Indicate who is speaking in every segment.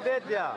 Speaker 1: Бедя.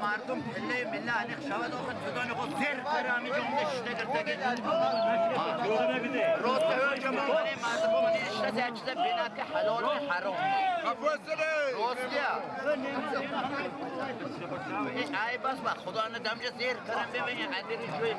Speaker 2: مردم پله مله انیق شود آخه تدانی خود زر کرامی جمله شده گرتگی راست هجم آمنی مردم آمنی اشته سه چیز بیند که حلال و حرام راستیه این عیب است و خدا ندمجه زیر کرم ببینی عدلی شوی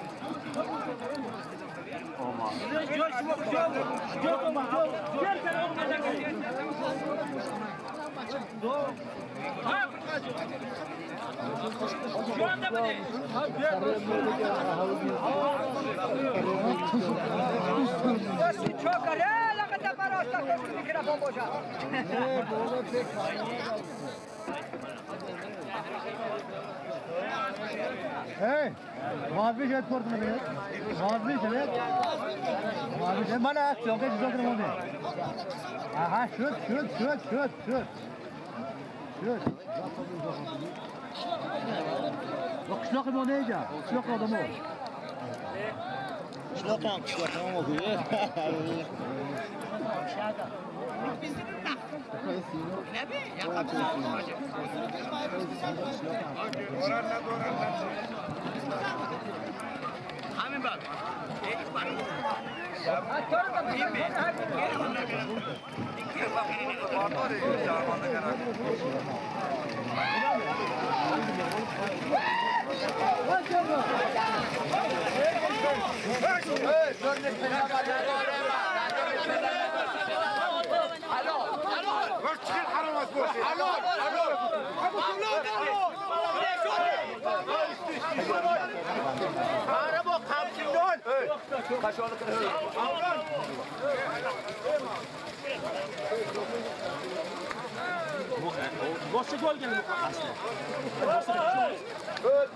Speaker 1: Hey, mavi jet korkma be. Mavi jet. Mavi jet mana çok çok ne? Aha, şut şut şut şut şut. Şut. Qishloq nima Qishloq odami.
Speaker 2: Qishloq ham qishloq ham o'qiydi.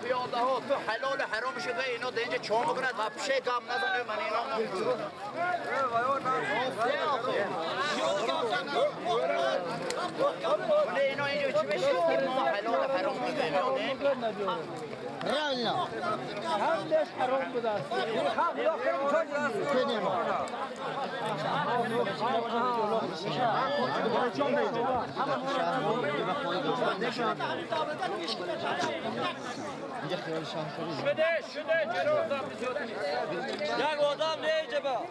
Speaker 2: پیاده ها تو حلال و حرام شده اینا در اینجا چا میکنند و پشه گم نزنه من اینا اینا اینجا چی بشه که ما حلال و حرام میگیم.
Speaker 1: همش حرام بوده است.
Speaker 3: یک آدم نیجه با.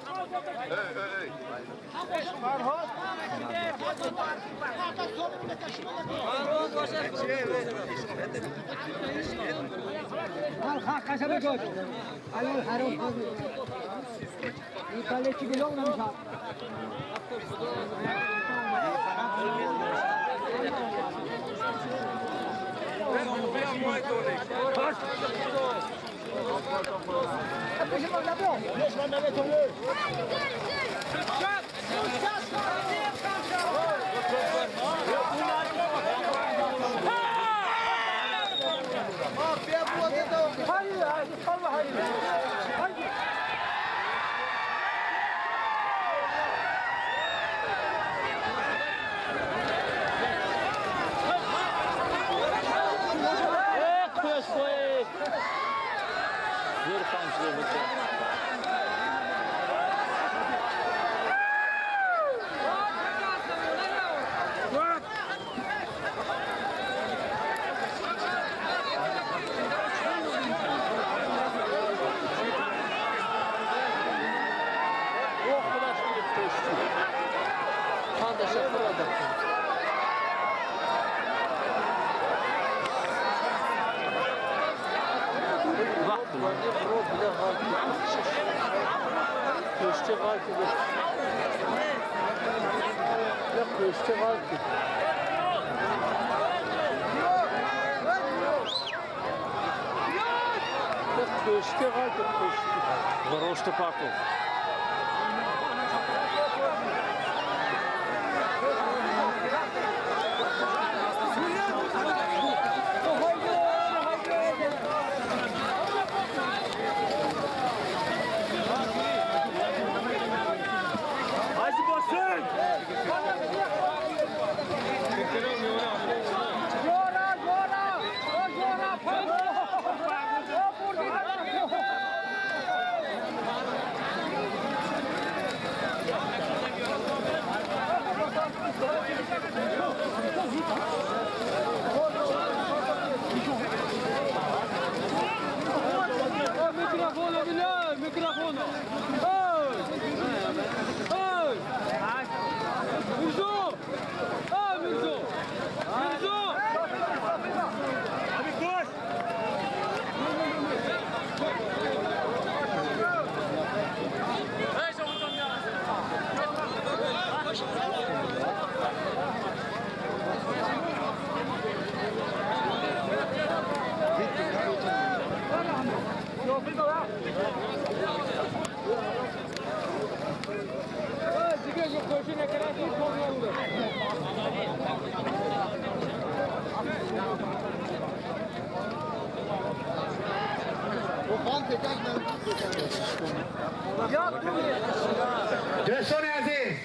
Speaker 1: دوستان عزیز،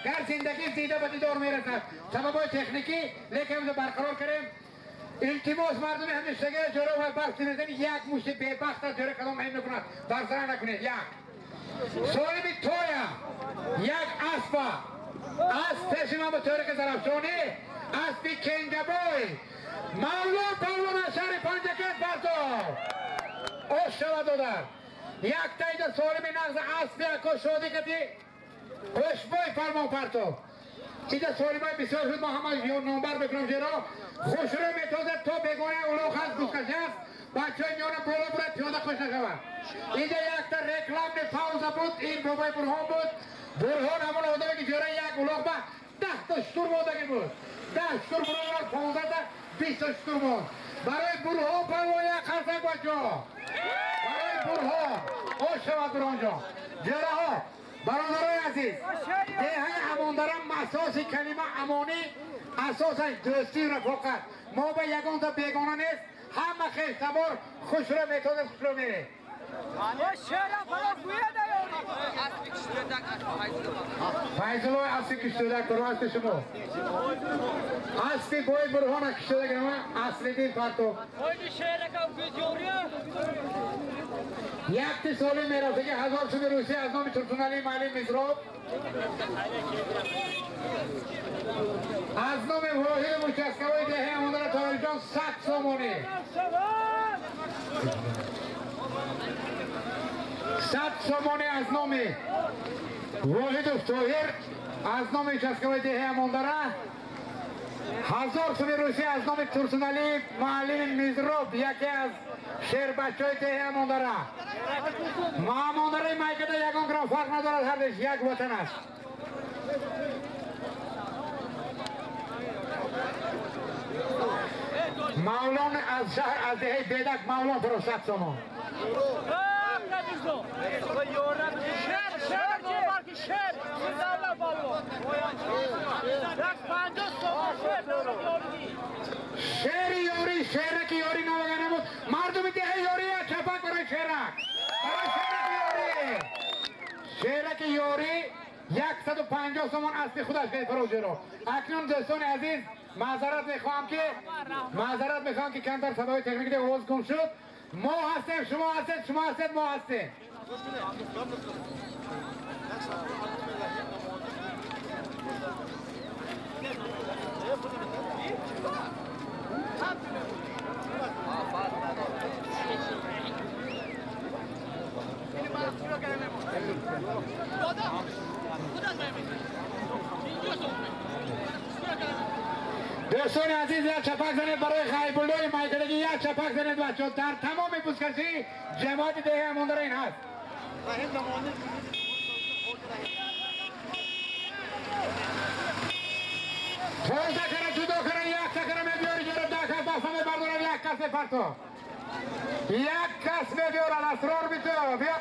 Speaker 1: در زندگی دیده به دیدار میرسد. سببای تکنیکی لیکن برقرار کردیم. التماس مردم همیشگی جلو و برف میزنی یک موش بی‌بخت از جلو کلام هم میکند. برسره نکنید. یک صاحب تویا یک اسب اسب پیش ما به طور زرافشانی اسب کنجبوی مولا پهلوان از شهر پنجکند بردار اوش شود دادر. یک تایید صاحب نغز اسب یکو شادی کتی خوشبوی فرمان پرتو. ایده صاحبای بسیار شد. ما همه نامبر بکنم جرا خوش رو میتازد تا بگانه اولاغ هست بوسکش هست بچه های میانه بالا برد پیاده خوش نشود. اینجا یک تا رکلام پاوزه بود. این بابای برهان بود. برهان همون آدمی که جرا یک اولاغ با 10 تا شتر ماندگی بود. 10 شتر برهان 15 تا 20 تا شتر بود. برای برهان پروانه خرسک بچه ها. برای برهان آش شود برهان جان. جراها برادرای عزیز، ده اماندارم اساس کلمه امانی اساسش دوستی و رفاقت. ما به یگان تا بیگانه نیست. همه خویش تبار خوش رو میتازه خوش رو میره. فیض‌الله اصلی کشتودک برو اصل شما اصلی باید برهان کشتودک نما اصلی دین پرتو یک تی سالی میراسه که 1000 سوم روسی از نام ترسونالی معلم مزراب از نام واحد مشترکای دهه اماندار تاریخ 100 سومانی 100 سومانی از نام واحد طاهر از نام مشترکای دهه اماندار 1000 سوم روسی از نام ترسونالی معلم مزراب یکی از شیر بچهای دهه امانداره. ما امانداره مایکده یگان گرام فرق ندارد. هر دوش یک وطن است. مولان از شهر از دهه بیدک مولان برو 100 سومان. شیر یوری شیرک یوری نوگانه بود. مردم دهه یوری چپک برای شیرک برای شیرک یوری شیرک یوری 150 سومان اصلی خودش به فروش رو. اکنون دوستان عزیز معذرت میخوام که کمتر صدای تکنیک آواز گم شد. ما هستیم، شما هستید، شما هستید، ما هستیم.
Speaker 3: دوستان عزیز یک چپک زنید برای خیبالله مایکلگی، یک چپک زنید بچه‌ها. در تمام بوزکشی جماعت ده همون این هست. پونزه کرد جدا کرد، یک چکره میبیاری جرب ده کس دست میبردارم، یک کس میپرتو، یک کس میبیارد اسرار بیتو بیا.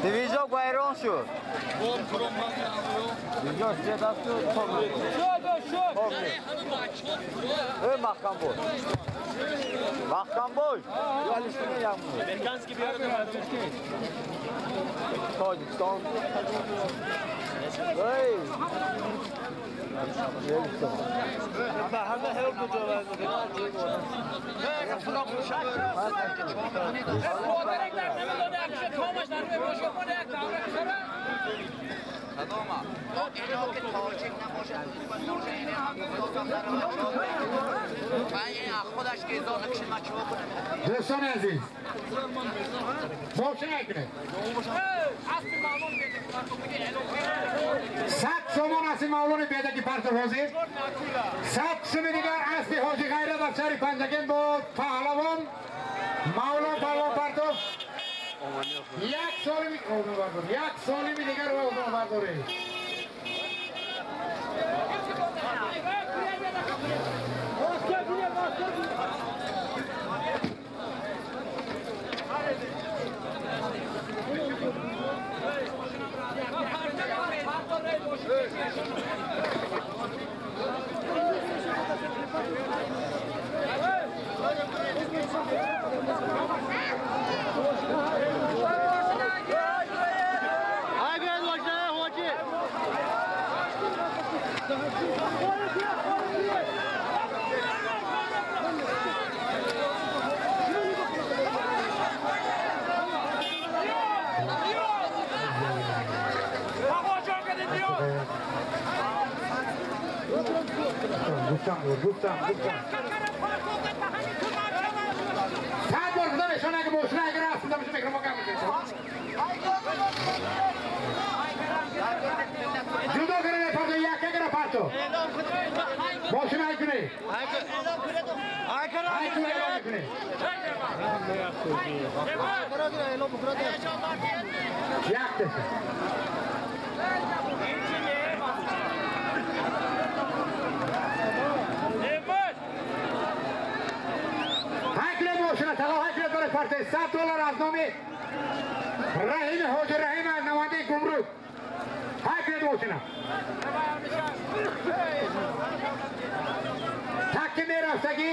Speaker 2: Движок вайрон шуд. Движок шуд. Маҳкам бош. Маҳкам бош. Тоҷикистон. Эй.
Speaker 3: دوستان عزیز باشه نکنه 100 سومان اسب مولون بیدکی پرتو حاضر 100 سوم دیگر اسب حاجی غیرت از شهر پنجگین با پهلوان مولان پهلوان پرتو یک سالمی دیگر رو برداری. Гуфтам, гуфтам, гуфтам. 100 бор гуфтам ишон агар мошина агар рафт буда микрофон кам мекунад. Ҷудо кунед парто, якка кара парто. Мошина ай кунед. Ай кунед. Якташа. Мошина тағо ҳайкулет барои партои $100 аз номи Раҳими Ҳоҷи Раҳим аз намояндаи гумрук. Ҳайкулет мошина. Таки мерафтагӣ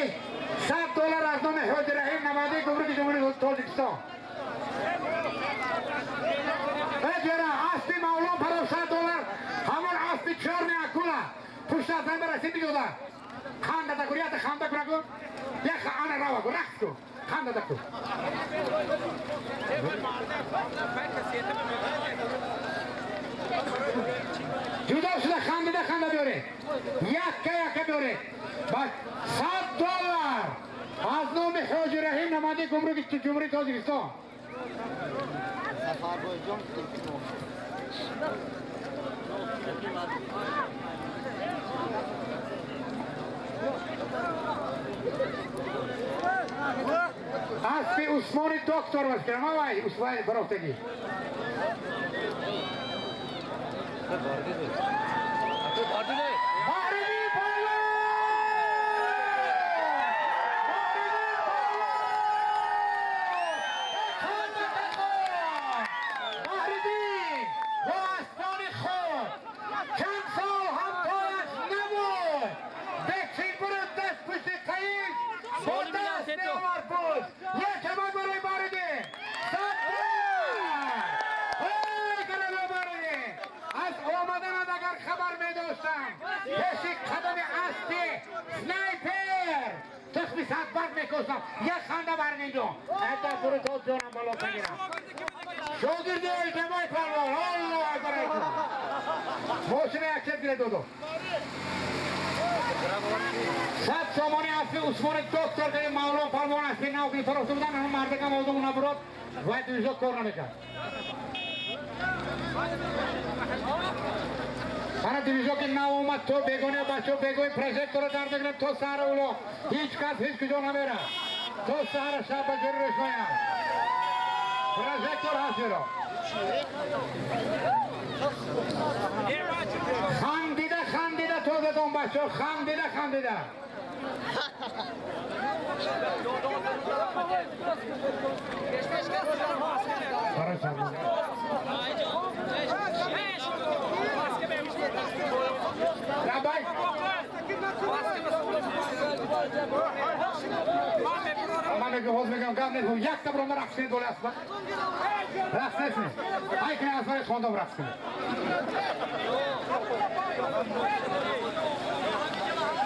Speaker 3: $100 аз номи Ҳоҷи Раҳим намояндаи гумруки Ҷумҳурии Тоҷикистон. Эҷера аспи Мавлон паров $100 ҳамон аспи чорни акула пушт аз зан барасид биёда. Ханда дакурията ханда кунаку. Як ана рава ку рақс ку. Ханда даку. Ҷудо шуда хандида ханда биёред. Якка якка биёред. Ба $100 аз номи Ҳоҷи Раҳим намояндаи гумруки Ҷумҳурии Тоҷикистон. Аспи Усмони доктор васкирам авай Усмони барофтагӣ. Баҳриддин Палвон! Баҳриддин бо аспони худ чанд сол ҳамтояш набуд. Бекчин бурд даст пушти қаиш бо даст меовард буд. Як камак барои Баҳриддин. $100! Ҳей карало Баҳриддин! Аз омаданат агар хабар медоштам пеши қадами аспи снайпер тухми садбарг мекошам. Як ханда Баҳриддин ҷон. Айда бури то ҷонам боло бигирам. Шогирди Элтамой палвон. Аллоҳу акбар айкун. Мошина якчет гиред додо. 100 сомони аспи Усмони доктор ки Мавлон палвон аспи нав ки фарохта будан ҳам мардакам одам набурод вай дувизо кор намекард. Ана дивизо ки нав омад то бегоне бачо бегои прожекторро дар мекунем то саҳра уло ҳеҷ кас ҳеҷ куҷо намерад. То саҳра шаб ба ҷори рӯшноя. Прожектор ҳаст меро. Хандида хандида тозатон бачо хандида хандида. Лабай. Ман мегӯям ҳозир мегӯям гап нест. Якта биромда рақс кунед боли аспа. Рақс нест. Ай кунед аспаи хондом рақс кунед.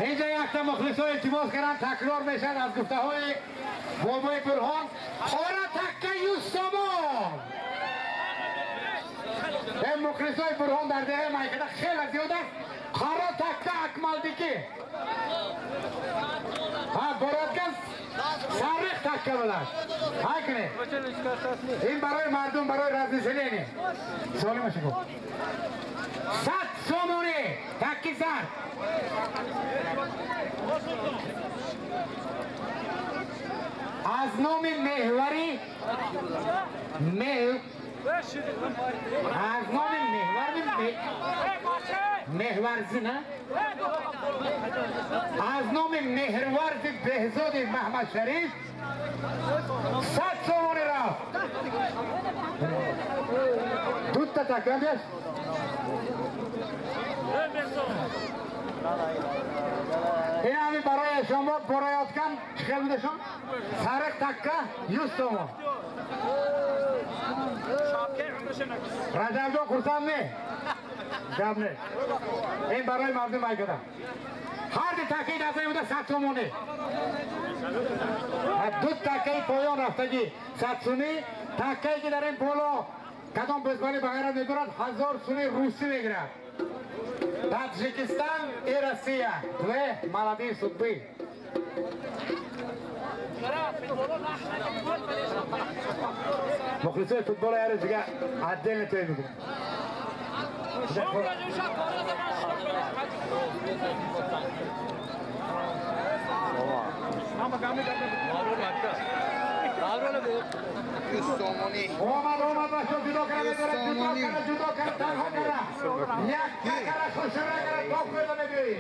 Speaker 3: Инҷа якта мухлисо илтимос карданд такрор мешавад аз гуфтаҳои бобои Бурҳон. Қора такка 100 сомон. Ин мухлисои Бурҳон дар деҳаи Майкада хеле зиёд аст. Қора такка Акмалдикӣ. Ҳа борадган сарриқ такка будааст. Ҳай кунед. Ин барои мардум, барои развеселение. Солима шуко. 100 сомонӣ такки зард. Аз номи меҳвари аз номи меҳвари меҳварзӣ на аз номи меҳрварзи Беҳзоди Маҳмад Шариф 100 сомонӣ рафт. Дута такка биёш. Ин ҳами барои шумо барояткан чӣ хел будашон? Сарриқ такка 100 сомон. Раҷабҷон хурсанд не? Гап не. Ин барои мардум майкада. Ҳар ди таккаи дастаи буда 100 сомонӣ. Ду таккаи поён рафтагӣ 100 сомонӣ, таккае ки дар ин боло кадом бузбали ба ғайрат мебурад 1000 сомонӣ русӣ мегирад. Таджикистан и Россия. Две молодые судьбы. Мухлисои футбола яру дига отдельно той мекунем. Омад, омад, бачо, ҷудо кара медорад, ҷудо кара, ҷудо кара, танҳо кара. Якка кара, хушра кара, топ хӯрда мебиёӣ.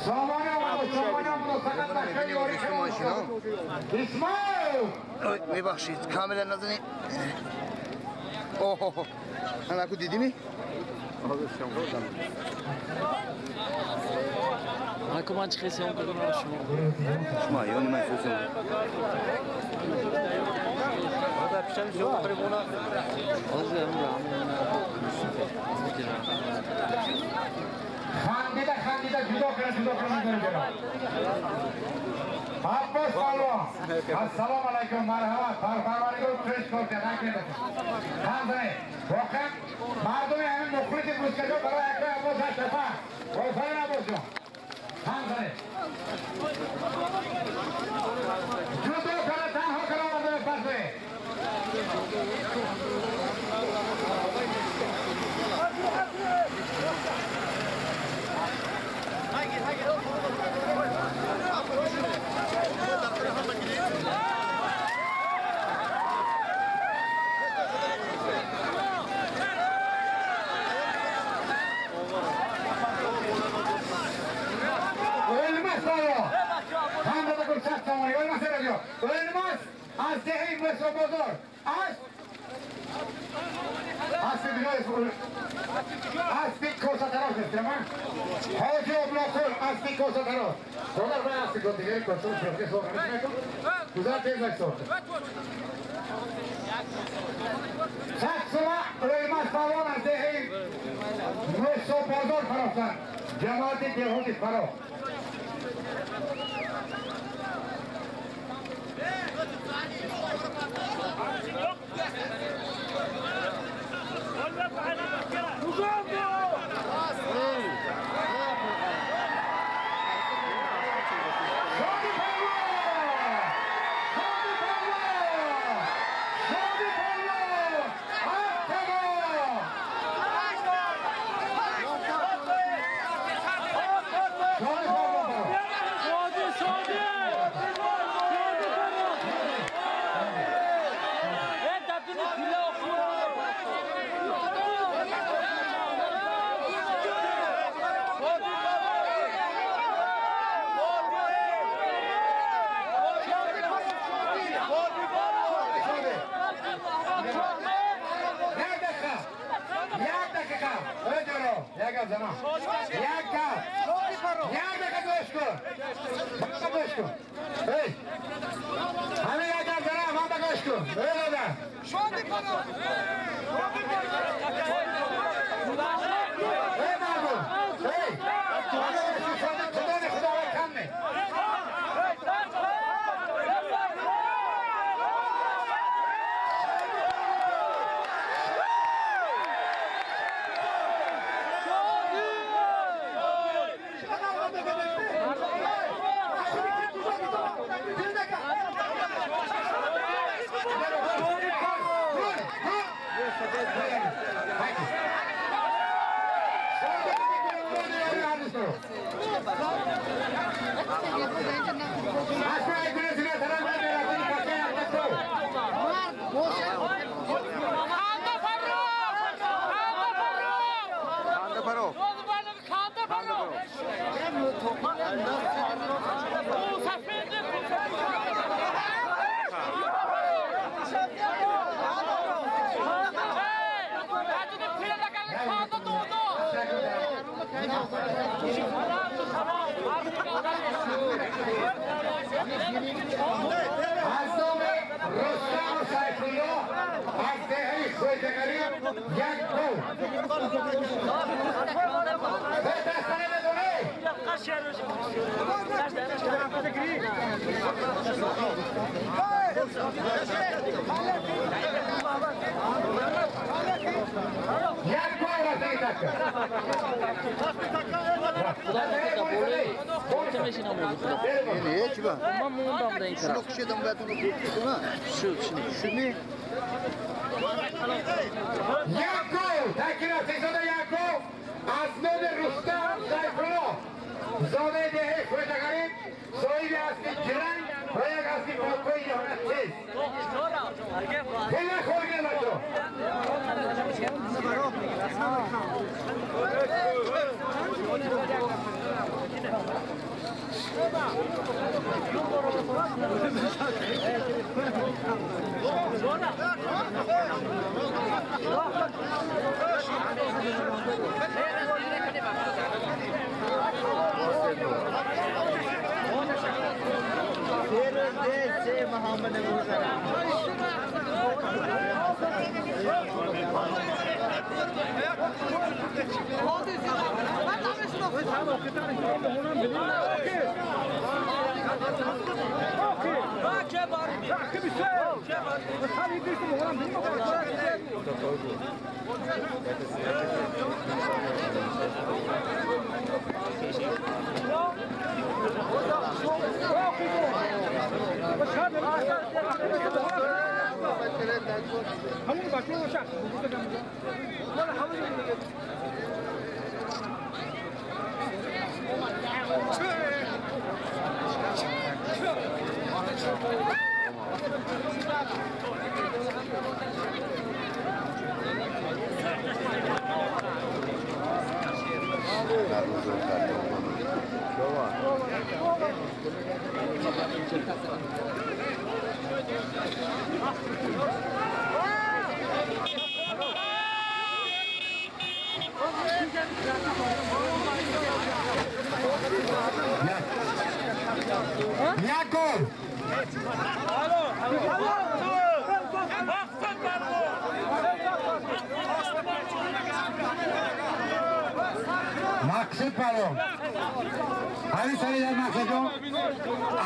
Speaker 3: Сомонӣ омаду, Сомонӣ омаду, фақат бачаи ёрӣ. Исмоил!
Speaker 2: Мебахшид, камера назанӣ. Оҳо, анаку дидими?
Speaker 4: Аку ман чӣ хел кардам шумо?
Speaker 2: Шумо ёни ман сӯсум.
Speaker 3: Хандида, хандида, ҷудо кара, ҷудо кара медорӣ ҷаноб. Аббос палвон. Ассалому алайкум, марҳамат. Парваригор пеш корда, накунед. Ханзане. Воқеан мардуми ҳамин мухлиси мускаҷо барои акои Аббос ҳаштафа. Офарин, Аббос ҷон. Ханзане. Ҷудо кара, танҳо кара оварда пасве. O'lmas palvon. Hamdada gul 100 somoni, o'lmas radio. O'lmas аз деҳаи Мусобозор. Аз Аспи бинои аспи косатарош аст, ама? Ҳоҷи Облоқул, аспи косатарош. Додар бай аспи котигари косатарош шоҳи соғаниш мекун. Гузар тез як сорта. 100 сома O'lmas палвон аз деҳаи Мусобозор фарофтанд. Ҷамоати деҳоти Фароҳ. Шоди палвон! Шоди палвон! Шоди палвон! Октагон! Шоди палвон баро!
Speaker 4: Шоди, шоди! Шоди паро! Э, дабдуни пила
Speaker 3: Шоди! Як дақиқа! Як дақиқа! Эй ҷаро! Як гап занам! Як гап! Як дақиқа гӯш кун! Ман гӯш кун! Эй! Ҳамин як гап занам, ман ба гӯш кун! Эй додар! Эй мардум! Эй! Ман гӯш кун, Шоди худони худованд кам не!
Speaker 4: Ханда фарро! Ханда фарро!
Speaker 2: Ханда паро.
Speaker 4: Ханда фарро! Сафед.
Speaker 3: Аз номи Рустаму Сайфулло аз деҳаи Хӯҷагариб як гул. Бе даста намедонӣ? Як гол рафтаги така. Як гол! Таки рафтагизода як гол! Аз номи Рустам Сайфулло зодаи деҳаи Хӯҷағариб, соҳиби аспи ҷиранг ва як аспи покои ниҳоят тез. Пила хӯрген бачо. Як гол! Мақсуд палвон. Ҳамин сари дар Мақсудҷон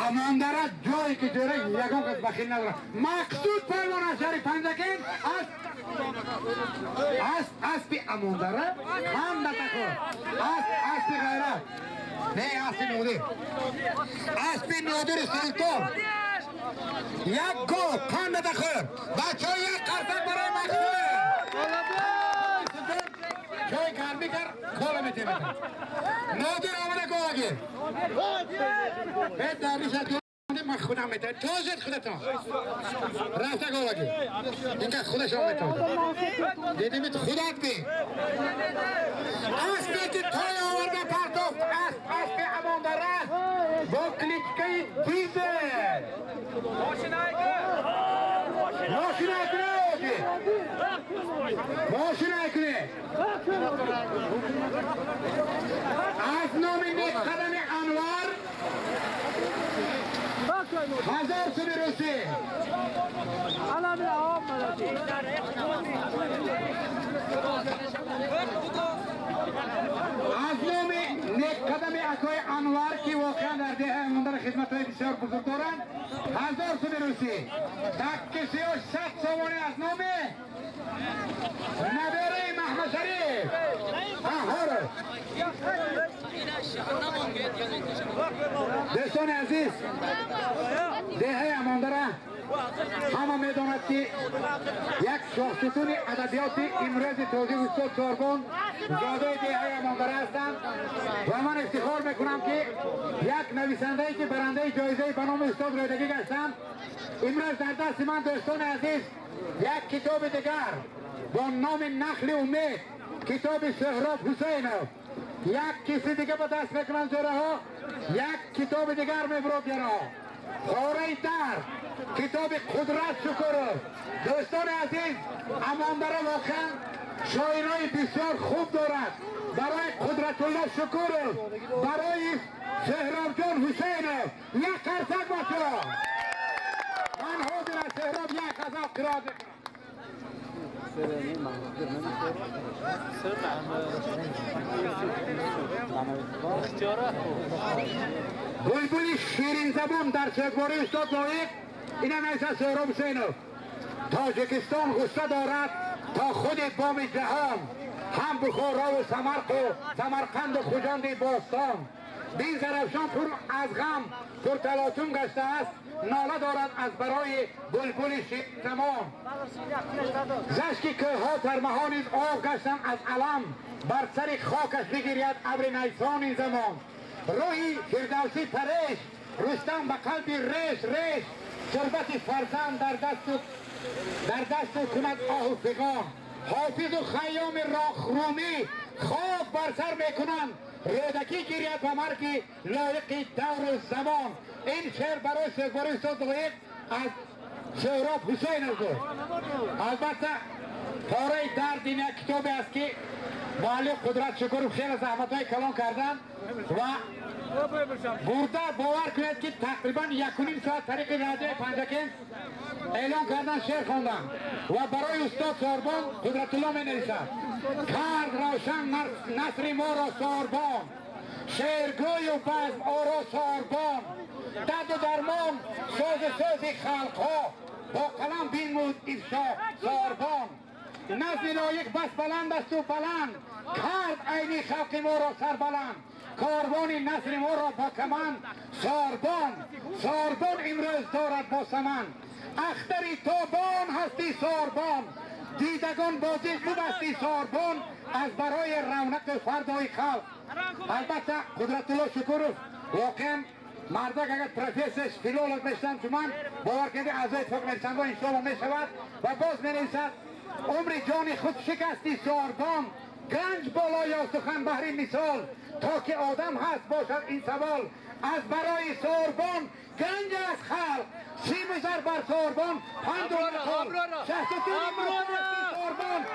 Speaker 3: Амондара ҷое ки ҷора ягон кас бахил надорад. Мақсуд палвон аз шаҳри Панҷакент аз аспи Амондара ҳам натакор. Аз аспи ғайрат. Не, аспи нодир. Аспи нодири султон. Як гол панда тахӯр. Бачаҳо як қарсак барои Мақсуд. Чой гармӣ кар, кола метемед. Нодир омада гола гир. Бед дариша ман худам метавонам. Тозед худатон. Рафта гола гир. Инка худашон метавонад. Дидимит худат би. Аспе ки той оварда партофт, асп аспи Амондара бо кличкаи Дизел. Мошина кунед! Мошина кунед! Аз номи некқадами Анвар 1000 суми русӣ. Аз номи некқадами акои Анвар ки воқеан дар деҳаи Амондара хизматҳои бисёр бузург доранд, 1000 суми русӣ. Таккисиё 100 сомонӣ аз номи набераи Маҳмадшариф Қаҳҳоров. Дӯстони азиз, деҳаи Амондара ҳама медонад ки як шоҳсутуни адабиёти имрӯзи тоҷик устод Чорбон зодаи деҳаи Амондара ҳастанд ва ман ифтихор мекунам ки як нависандае ки барандаи ҷоизаи ба номи устод Рӯдакӣ гаштанд, имрӯз дар дасти ман дӯстони азиз як китоби дигар бо номи Нахли умед, китоби Соҳроб Ҳусейнов. Як киси дига ба даст мекунанд ҷораҳо, як китоби дигар мебурод яро. Хораи дар, китоби Қудрат Шукуров. Дӯстони азиз, Амондара воқеан шоирои бисёр хуб дорад. Барои Қудратулло Шукуров, барои Соҳробҷон Ҳусейнов як қарсак бачаҳо. Ман ҳозир аз Соҳроб як ғазал қироат мекунам. Булбули ширинзабон дар сӯгвории устод Лоиқ инам айса Соҳроб Ҳусейнов. Тоҷикистон ғусса дорад تا خود بام جهان هم بخارا و سمرقند و خجند باستان بین زرافشان پر از غم پر تلاطم گشته است ناله دارد از برای بلبل شیر زمان زشکی که ها ترمه نیز آب گشتن از علم بر سر خاکش بگیرید ابر نیسان زمان روحی فردوسی پرش رستم به قلب ریش ریش شربت فرزند در دست کند آه و فغان حافظ و خیام راخرومی خواب بر سر میکنند رودکی گیرید و مرگ لایق دور زمان. این شعر برای سوگواری استاد لایق از سهراب حسین است. البته پاره درد این یک کتابی است که معلم قدرت شکر خیلی زحمت های کلان کردن و برده باور کنید که تقریبا 1.5 ساعت طریق رادیو پنجکند اعلان کردن شعر خواندن و برای استاد ساربان قدرت الله می نویسد کرد روشن نصر ما را ساربان شعرگوی و بزم آرا ساربان درد و درمان ساز ساز خلق ها با قلم بینمود افشا ساربان نظم لایق بس بلند است و بلند کرد عینی خلق ما را سر بلند کاروان نصر ما را با کمند ساربان ساربان امروز دارد با سمن اختری تابان هستی ساربان دیدگان با دل ببستی ساربان از برای رونق فردای خلق. البته قدرت الله شکروف واقعا مردک اگر پروفسورش فیلولوگ میشدن چون من باور کنید اعضای اتفاق نویسنده انشاءالله میشود و باز می نویسد عمر جان خود شکستی ساربان گنج بالا یا سخن بهر مثال تا که آدم هست باشد این سوال از برای ساربان گنج از خلق سیم زر بر ساربان پند و نقال شهستون ساربان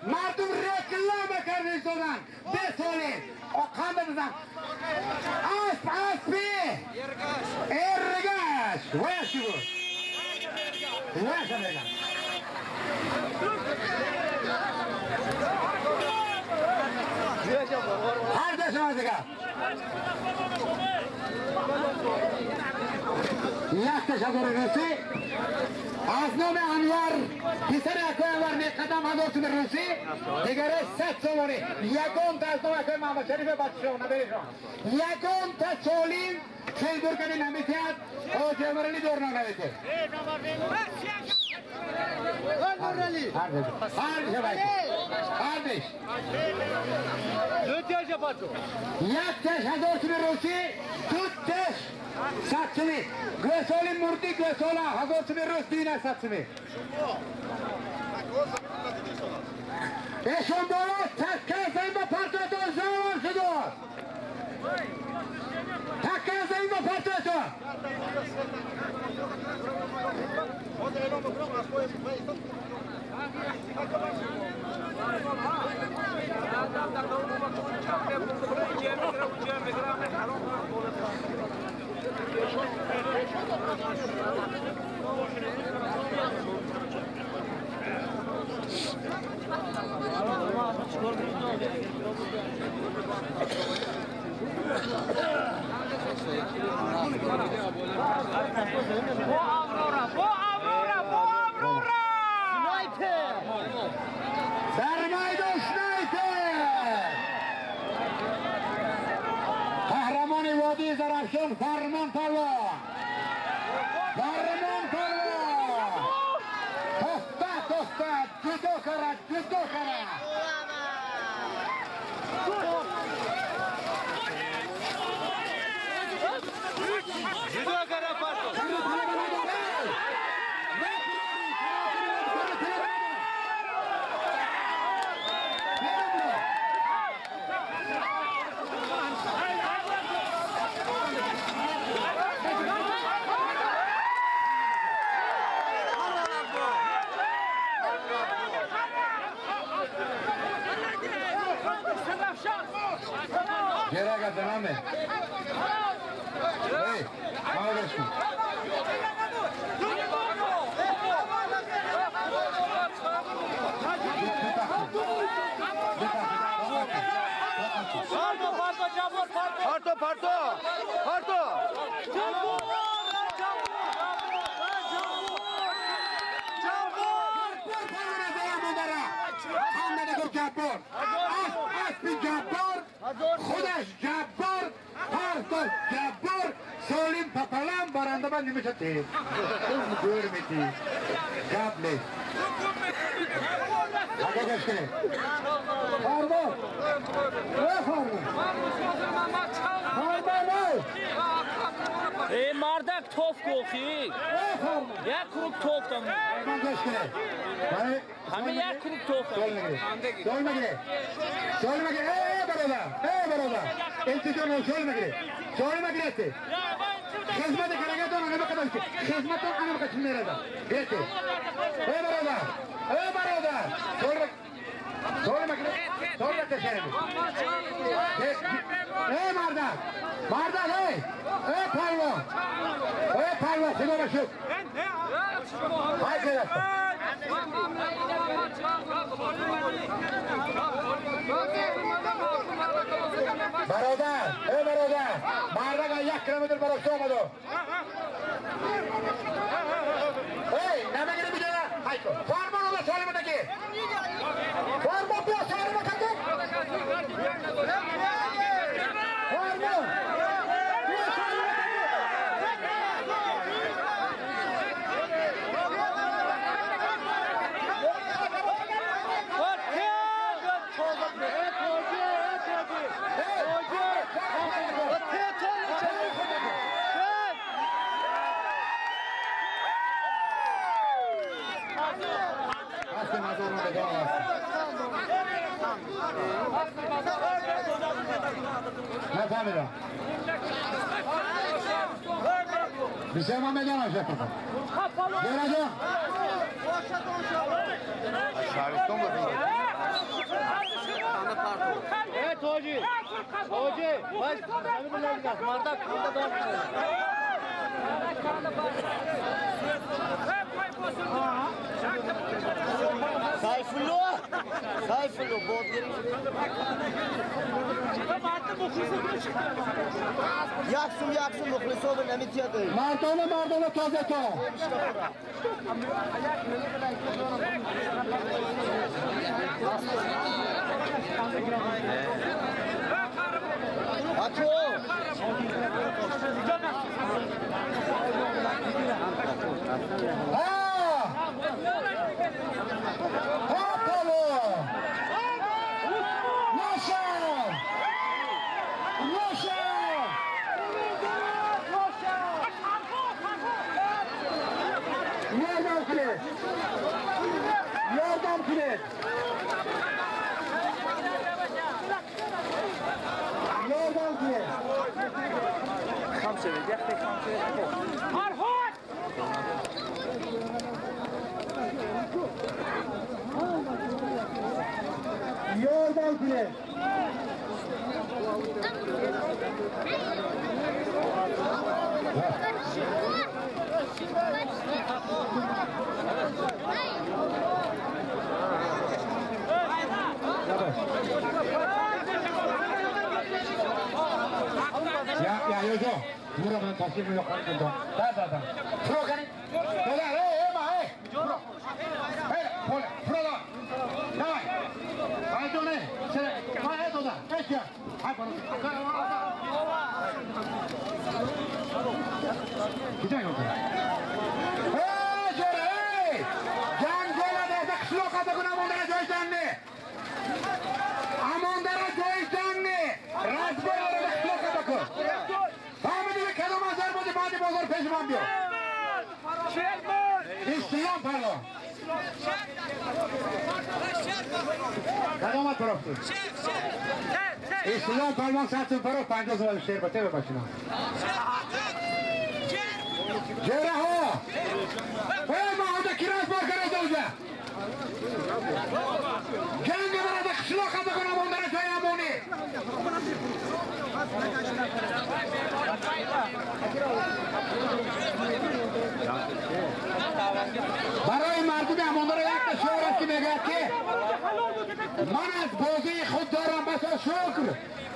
Speaker 3: مردم رکلام کرده زدن بسولین آقام بزن اسب اسبی ارگش وایسی بود وایسی میگم هر دشم دیگه یک تشکر روسی از نام انور پسر اکوی انور قدم 1000 تومان روسی دیگره 100 سومانی یگان تا از نام اکوی محمد شریف بچه نبریشان یگان تا سولین چلبر کنی نمیتید او جمرلی دورنا نمیتید هر دیش یک تش 1000 تومان روسی دو تش 100 تومان گوسالی مردی گوسالا 1000 تومان روز دینه 100 تومان ایشون بالا تکه زمین با پرتوتون زمان شده تکه زمین با پرتوتون در میدان سنایپر قهرمان وادی زرافشان فرمان پهلوان فرمان پهلوان تخته تخته جدا کرد جدا کرد
Speaker 4: جدا کرد.
Speaker 3: Ҷерага занаме. Эй, молодец.
Speaker 4: Parto, parto, Jabbar, parto.
Speaker 2: Parto, parto. Parto.
Speaker 3: جبار اسب جبار خودش جبار پرتاش جبار سالم پپلم برنده من نمیشه تیم گور میتی قبل اگه گشته فرمان فرمان فرمان
Speaker 4: эй мардак тоф кохи як круг тоф дам ҳама як круг тоф
Speaker 3: сол мегире сол мегире эй бародар эй бародар интизор сол мегире сол мегирете хизмат карагатон ана бақадар хизматон ана бақадар мерада гирете эй бародар эй бародар сол сол мегире сол мегире эй мардак мардак эй эй палвон эй палвон худо ба шукр ҳай гирефта бародар эй бародар мардак як километр барошта омадо эй намегири биҷара ҳай кун фармон ома солима таки фармон биё солима таки фармон биё солима таки نفهمیدم بیسه من میدانم شیخ بکن جرا
Speaker 2: شهرستان
Speaker 1: эй тоҷи тоҷи мардак
Speaker 2: Сайфулло! Сайфулло, Яксум, яксум, мухлисовы намитияды.
Speaker 3: Мардона, мардона, тоза то.
Speaker 2: Ачо!
Speaker 3: Ha! Apollo! Russia! Russia! Yordam кунед! Yordam кунед! Yordam кунед!
Speaker 4: Фарҳод!
Speaker 3: Yordam кунед! Я, я, ёжо. Мура ман ташриф меёқам. Да, да, да. Фуро кани. Да, эй, эй, ма, эй. Эй, поле, фуро да. Давай. Пойдём, ма, эй, туда. Эй, я. Ай, пора. Киҷа ёка? Эй, ҷора, эй! Ҷанг ҷола да қишлоқ ада амондара ҷой ҷанг не. Амондара ҷой ҷанг не. Разбор дора қишлоқ ада кун. Фаҳмидӣ кадом азар боди баъди бозор пеши ман биё. Истилом пардон. Кадомат парафтӣ? Истилом палвон сад парафт 50 сом шер ба тебе бачина. Ҷераҳо! Эй маҳода ки разбор карда уҷа? Ҷанг барада қишлоқ ада кун амондара ҷои амонӣ. من از بازی خود دارم بسا شکر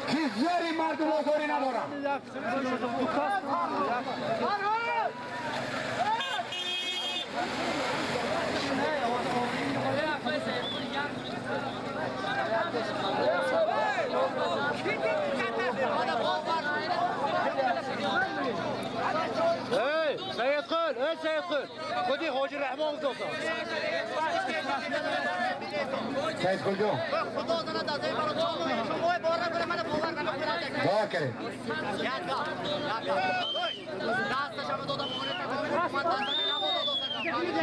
Speaker 3: که زور مردم آزاری ندارم.
Speaker 1: خودی حاجی رحمان گفتم.
Speaker 3: سید خود جان. دعا کرد.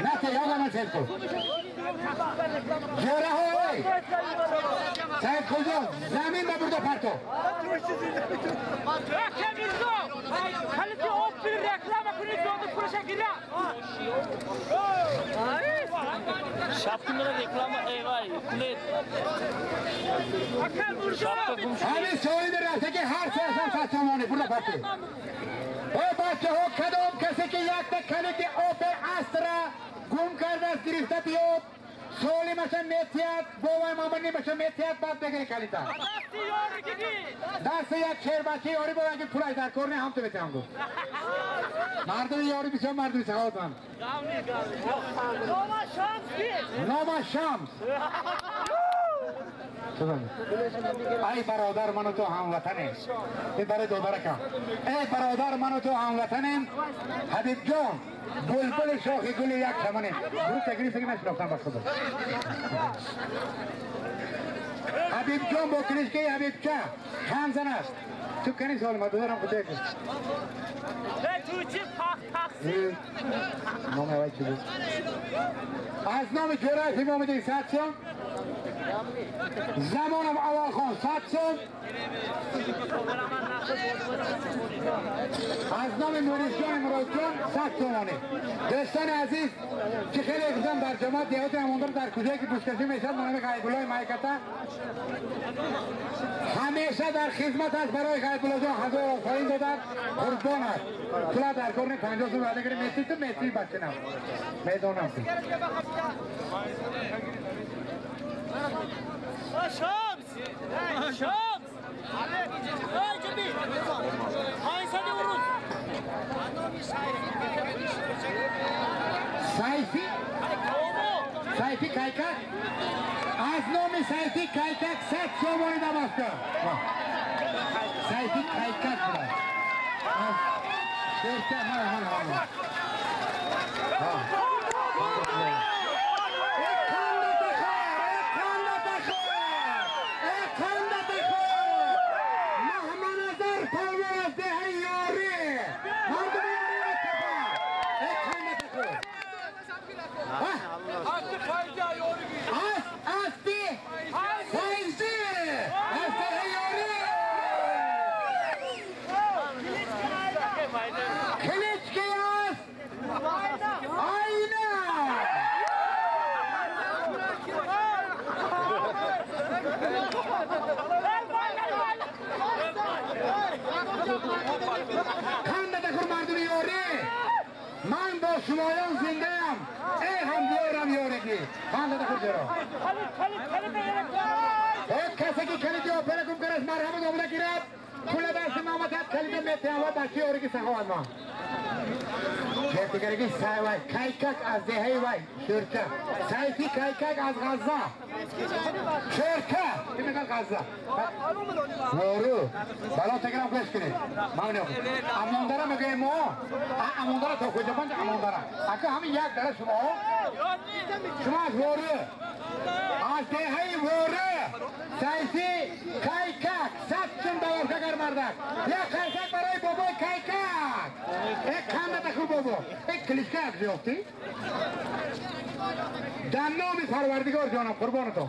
Speaker 3: نه یادم من سید خود. جوره های. سید خود جان زمین ببرد پرتو. همین صاحب رفته که هر سه اصلا 100 تومانی برده پرتو. او بچه ها کدام کسی که یک تا کلید آب استرا گم کرده است گرفته بیاد سولی مشه میتیاد بابای مامانی مشه میتیاد بعد بگیری کلیتا. دست یک شیر بچه یاری بابا اگه پولش در کار نه هم تو بتیم گفت. مردم یاری بسیار مردم سخاوتمند. نام شمس. ای برادر من و تو هموطنیم. این برای دوباره کن. ای برادر من و تو هموطنیم. حبیب جان بلبل شاخی گل یک چمنیم. گروه تگریف که نشناختم به خدا. حبیب جان با کلیشکه حبیب چه چند زن است؟ تو کنی سوال ما دارم خدا کن.
Speaker 4: تو چی پخ پخ
Speaker 3: نام اول چی بود؟ از نام جرأت امام دی 100 سوم. زمانم اول خان 100 سوم. از نام نوریس جان مراد جان 100 تومانی. دوستان عزیز که خیلی گفتم در جماعت دیهات هماندار در کجایی که بوسکشی میشد منم غیب‌الله مایکتا همیشه در خدمت است برای غیب‌الله جان هزار آفرین دادن قربان است. پول در کار نه 50 سوم وعده کردی مسی تو مسی بچه نم میدونم.
Speaker 4: شمس شمس ای جبی
Speaker 3: سیفی سیفی کایکک از نام سیفی کایکک 100 سومانی دماسکا. سیفی کایکک بوده از شرکت مالا مالا مالا. من با شمایان زنده ام ای هم دیارم یارگی خنده تخور جرا کسی که کلید آپره گم کرد از مرحمت آمده گیرد پول دست ما آمد کلید میتیم و بچه یارگی سخاوت ما دیگرگی سای وای کایکک از دهه وای شرکه سیفی کایکک از غزه شرکه این میگن غزه نورو بلا تگرم گوش کنید ممنون امانداره میگه ما امانداره تا کجا بند امانداره اگه همین یک داره شما از واره از دهه واره سیفی کایکک 100 چون دوار کگر مردک یک قرصک برای بابای کایکک یک خنده تخو بابا یک کلیشکه یک زیافتی در نام پروردگار جانم قربان تو.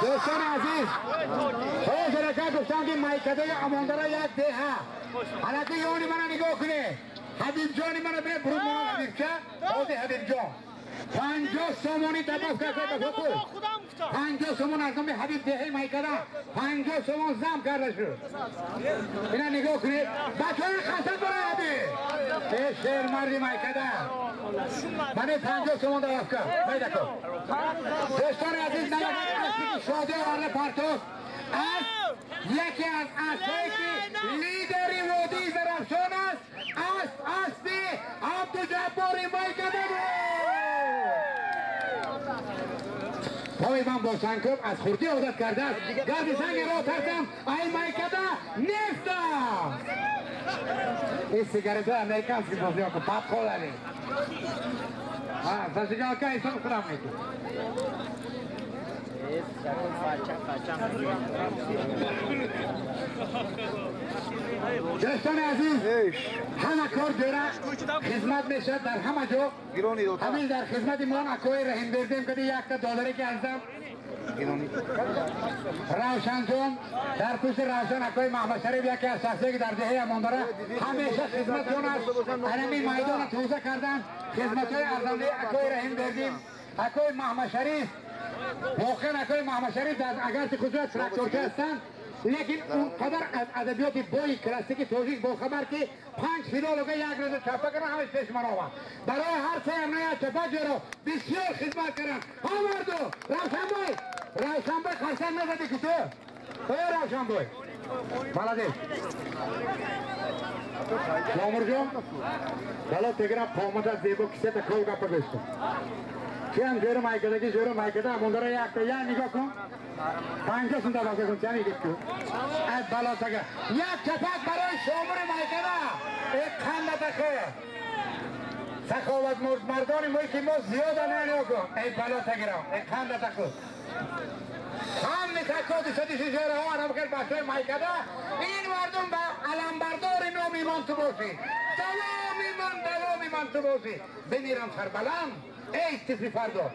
Speaker 3: دوستان عزیز حاضر که گفتم که مایکده امانداره یک دهه حالتی یونی منو نگاه کنه حبیب جانی منو بره برون منو حبیب چه؟ حاضر حبیب جان 50 сомонӣ добавка карда шуд. 50 сомон аз номи Ҳабиб деҳаи Майкада 50 сомон зам карда шуд. Ина нигоҳ кунед. Бачаҳои қасд барои Ҳабиб. Э шермарди Майкада. Мане 50 сомон добавка. Майда кун. Дӯстони азиз, намагар шоди оварда партофт. Аз яке аз аспҳое ки лидери водии Зарафшон аст, аспи Абдуҷаббори Майкада буд. Пой ман бо сангкӯб аз хурдӣ одат кардааст. Гази санги ро тартам, ай Майкада нестам. Ин сигаретҳои американский бозиҳо ку бадхолали. Зажигалка ҳисоб худам мекунам. Дӯстони азиз, ҳама кор ҷора хизмат мешавад дар ҳама ҷо. Ҳамин дар хизмати мон акои Раҳимбердием кади якта додаре ки азизам Равшанҷон, дар пушти Равшан акои Маҳмадшариф яке аз шахсие ки дар деҳаи Амондора ҳамеша хизматшон аст. Ҳамин майдонро тоза кардан хизматҳои арзандаи акои Раҳимбердием, акои Маҳмадшариф. Воқеан акои Маҳмадшариф агарчи худро тракторча ҳастанд, лекин он қадар аз адабиёти бои классики тоҷик бохабар ки 5 филолога як рӯза чапа карданд, ҳамаш пеш ман омад. Барои ҳар се амная чапа ҷоро бисёр хизмат карданд. Ҳа марду, Равшанбой, Равшанбой қарсак назадӣ ки ту? Э Равшанбой, молодец. Шомурҷон, бало тегирам қомата зебо кисета кол гапа гӯш кун. Киам ҷӯри Майкадаги ҷӯри Майкада Амондора якта я нигоҳ кун. 50 сум добавка кун, чами гит ку. Ай бало тага. Як чапак барои Шомури Майкада. Э қандатахе. Саховат мардони мулки мо зиёда нигоҳ кун. Эй бало тагирам. Э қандатахе. Ҳамми такоди садиши ҷораҳо анам хел бачаҳои Майкада. Ин мардум ба аламбардори номи ман ту бошӣ. Давоми ман, давоми ман ту бошӣ. Бимирам сарбаланд. Эй тифли фардо.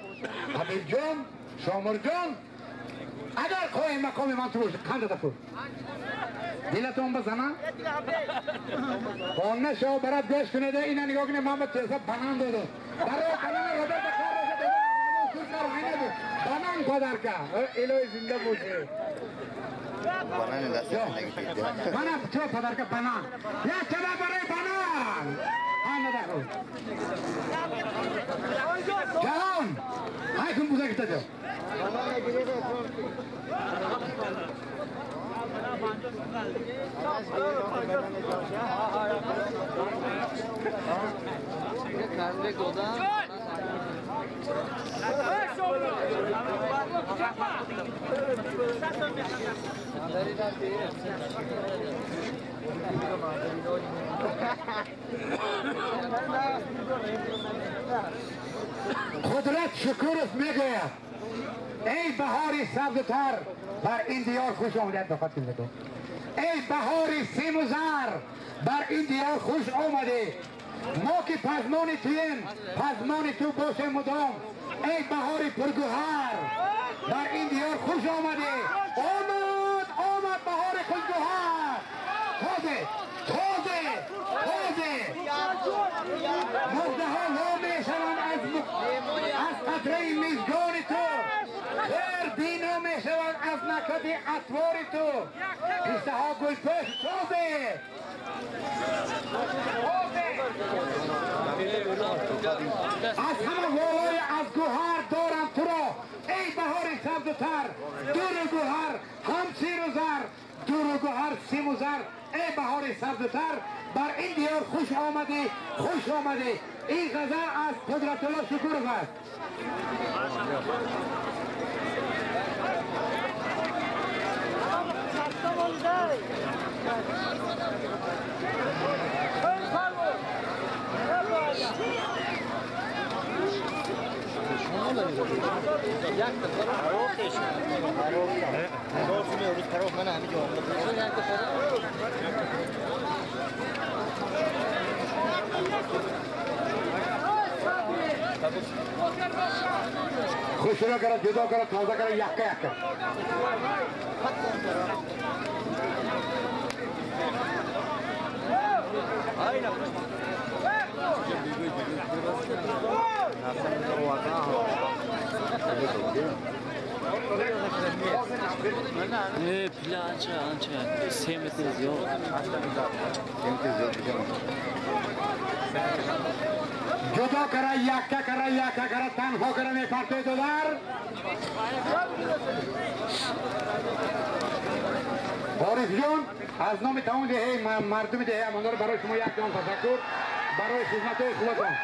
Speaker 3: Ҳабибҷон, Шомурҷон, агар қоим мақоми ман ту бошӣ, қандата худ. Дилатон бизана? Хона шо барат гӯш кунед, ина нигоҳ кунед, ман ба теса банан додам. Барои банана Роберта Карлоса додам, сур айна буд. Банан подарка. Илоҳи зинда бошӣ. Мана чо подарка банан. Як чаба барои банан. Қандата худ. Ҷаҳон, ай кун бузагита ҷо. Қудрат Шукуров мегӯяд: эй баҳори сабзу тар, бар ин диёр хуш омадед. Эй баҳори симу зар, бар ин диёр хуш омадӣ. Мо ки пазмони туем, пазмони ту бошем мудом. Эй баҳори пургуҳар, бар ин диёр хуш омадӣ. Омад, омад баҳори хушгуҳар. Тозе, тозе, тозе. Мурдаҳо во мешаванд аз қатраи мизгони ту. Хер бино мешаванд аз накати атвори ту. Қиссаҳо гулпӯш. Тозе, аз ҳама волои аз гӯҳар дорам туро. Эй баҳори сабзу тар, дуру гӯҳар ҳам сиру зар, дуру гӯҳар симу зар. Эй баҳори сабзу тар, бар ин диёр хуш омадӣ, хуш омадӣ. Ин ғазал аз Қудратулло Шукуров аст. Хушро кара, ҷудо кара, тоза кара, якка якка.
Speaker 4: Пила анча анча 3 метр зиёд.
Speaker 3: Ҷудо кара, якка кара, якка кара, танҳо кара мепартои додар. Орифҷон, аз номи тамоми деҳаи мардуми деҳаи Амондор барои шумо як ҷон ташаккур барои хизматҳои хубатон.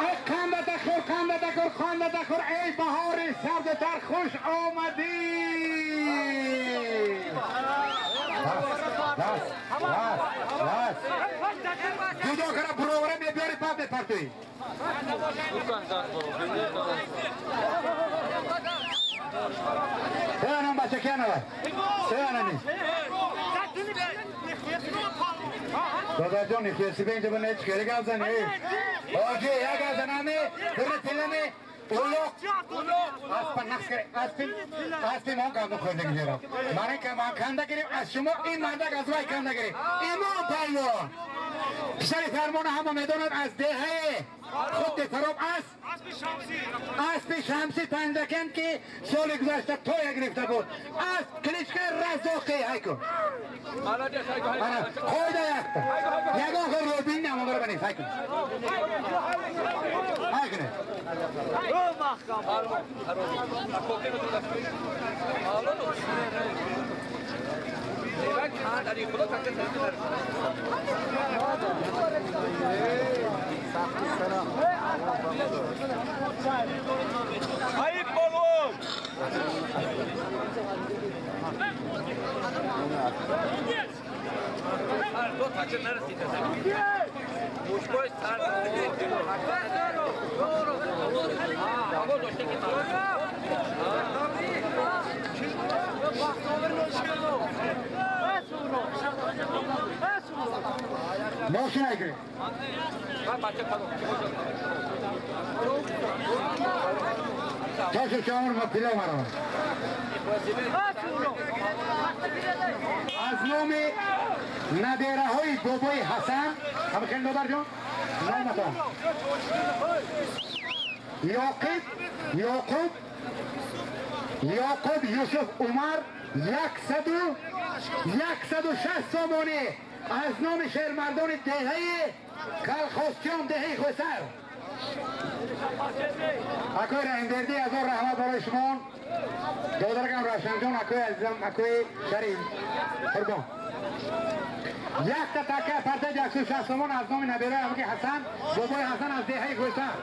Speaker 3: Эй қандата хӯр, қандата хӯр, қандата хӯр, эй баҳори сабзу тар, хуш омадӣ! Бас, бас, бас. Ҷудо кара буровара мебиёри, баъд мепартоӣ. Сеанам бача кианава? Сеанами. Додарҷон, ихтиёси бе инҷа ба нечи хеле гап зани. Ҳоҷи, як гап занаме, дура тиламе, улоқ. Аспа нақс кара, аспи, аспи мо гандум хӯрда гирам. Ман ин ман канда гирим, аз шумо ин мардак аз вай канда гирим. Имом палвон. Писари фармона ҳама медонад аз деҳаи худ Тароб аст. Аспи Шамси Панҷакент ки соли гузашта тоя гирифта буд. Асп кличка Разоқи ҳайкун. Ана қойда якта. Ягон хел рӯбин намондора ба нест ҳайкун. Ҳайкуне.
Speaker 5: Ayıp oğlum!
Speaker 3: Мошин айкунед. Тошо шомур ма пило маро. Аз номи набераҳои бобои Ҳасан, ҳамихел додарҷон, номатон. Ёқиб, Ёқуб, Ёқуб Юсуф Умар 160 сомонӣ аз номи шермардони деҳаи Калхостиён, деҳаи Хусар. Акои Раҳимбердӣ, ҳазор раҳмат барои шумо. Додаракам Равшанҷон, акои азизам, акои Шариф Қурбон. Якта така партаи 160 сомон аз номи набераи амаки Ҳасан, бобои Ҳасан аз деҳаи Хусар.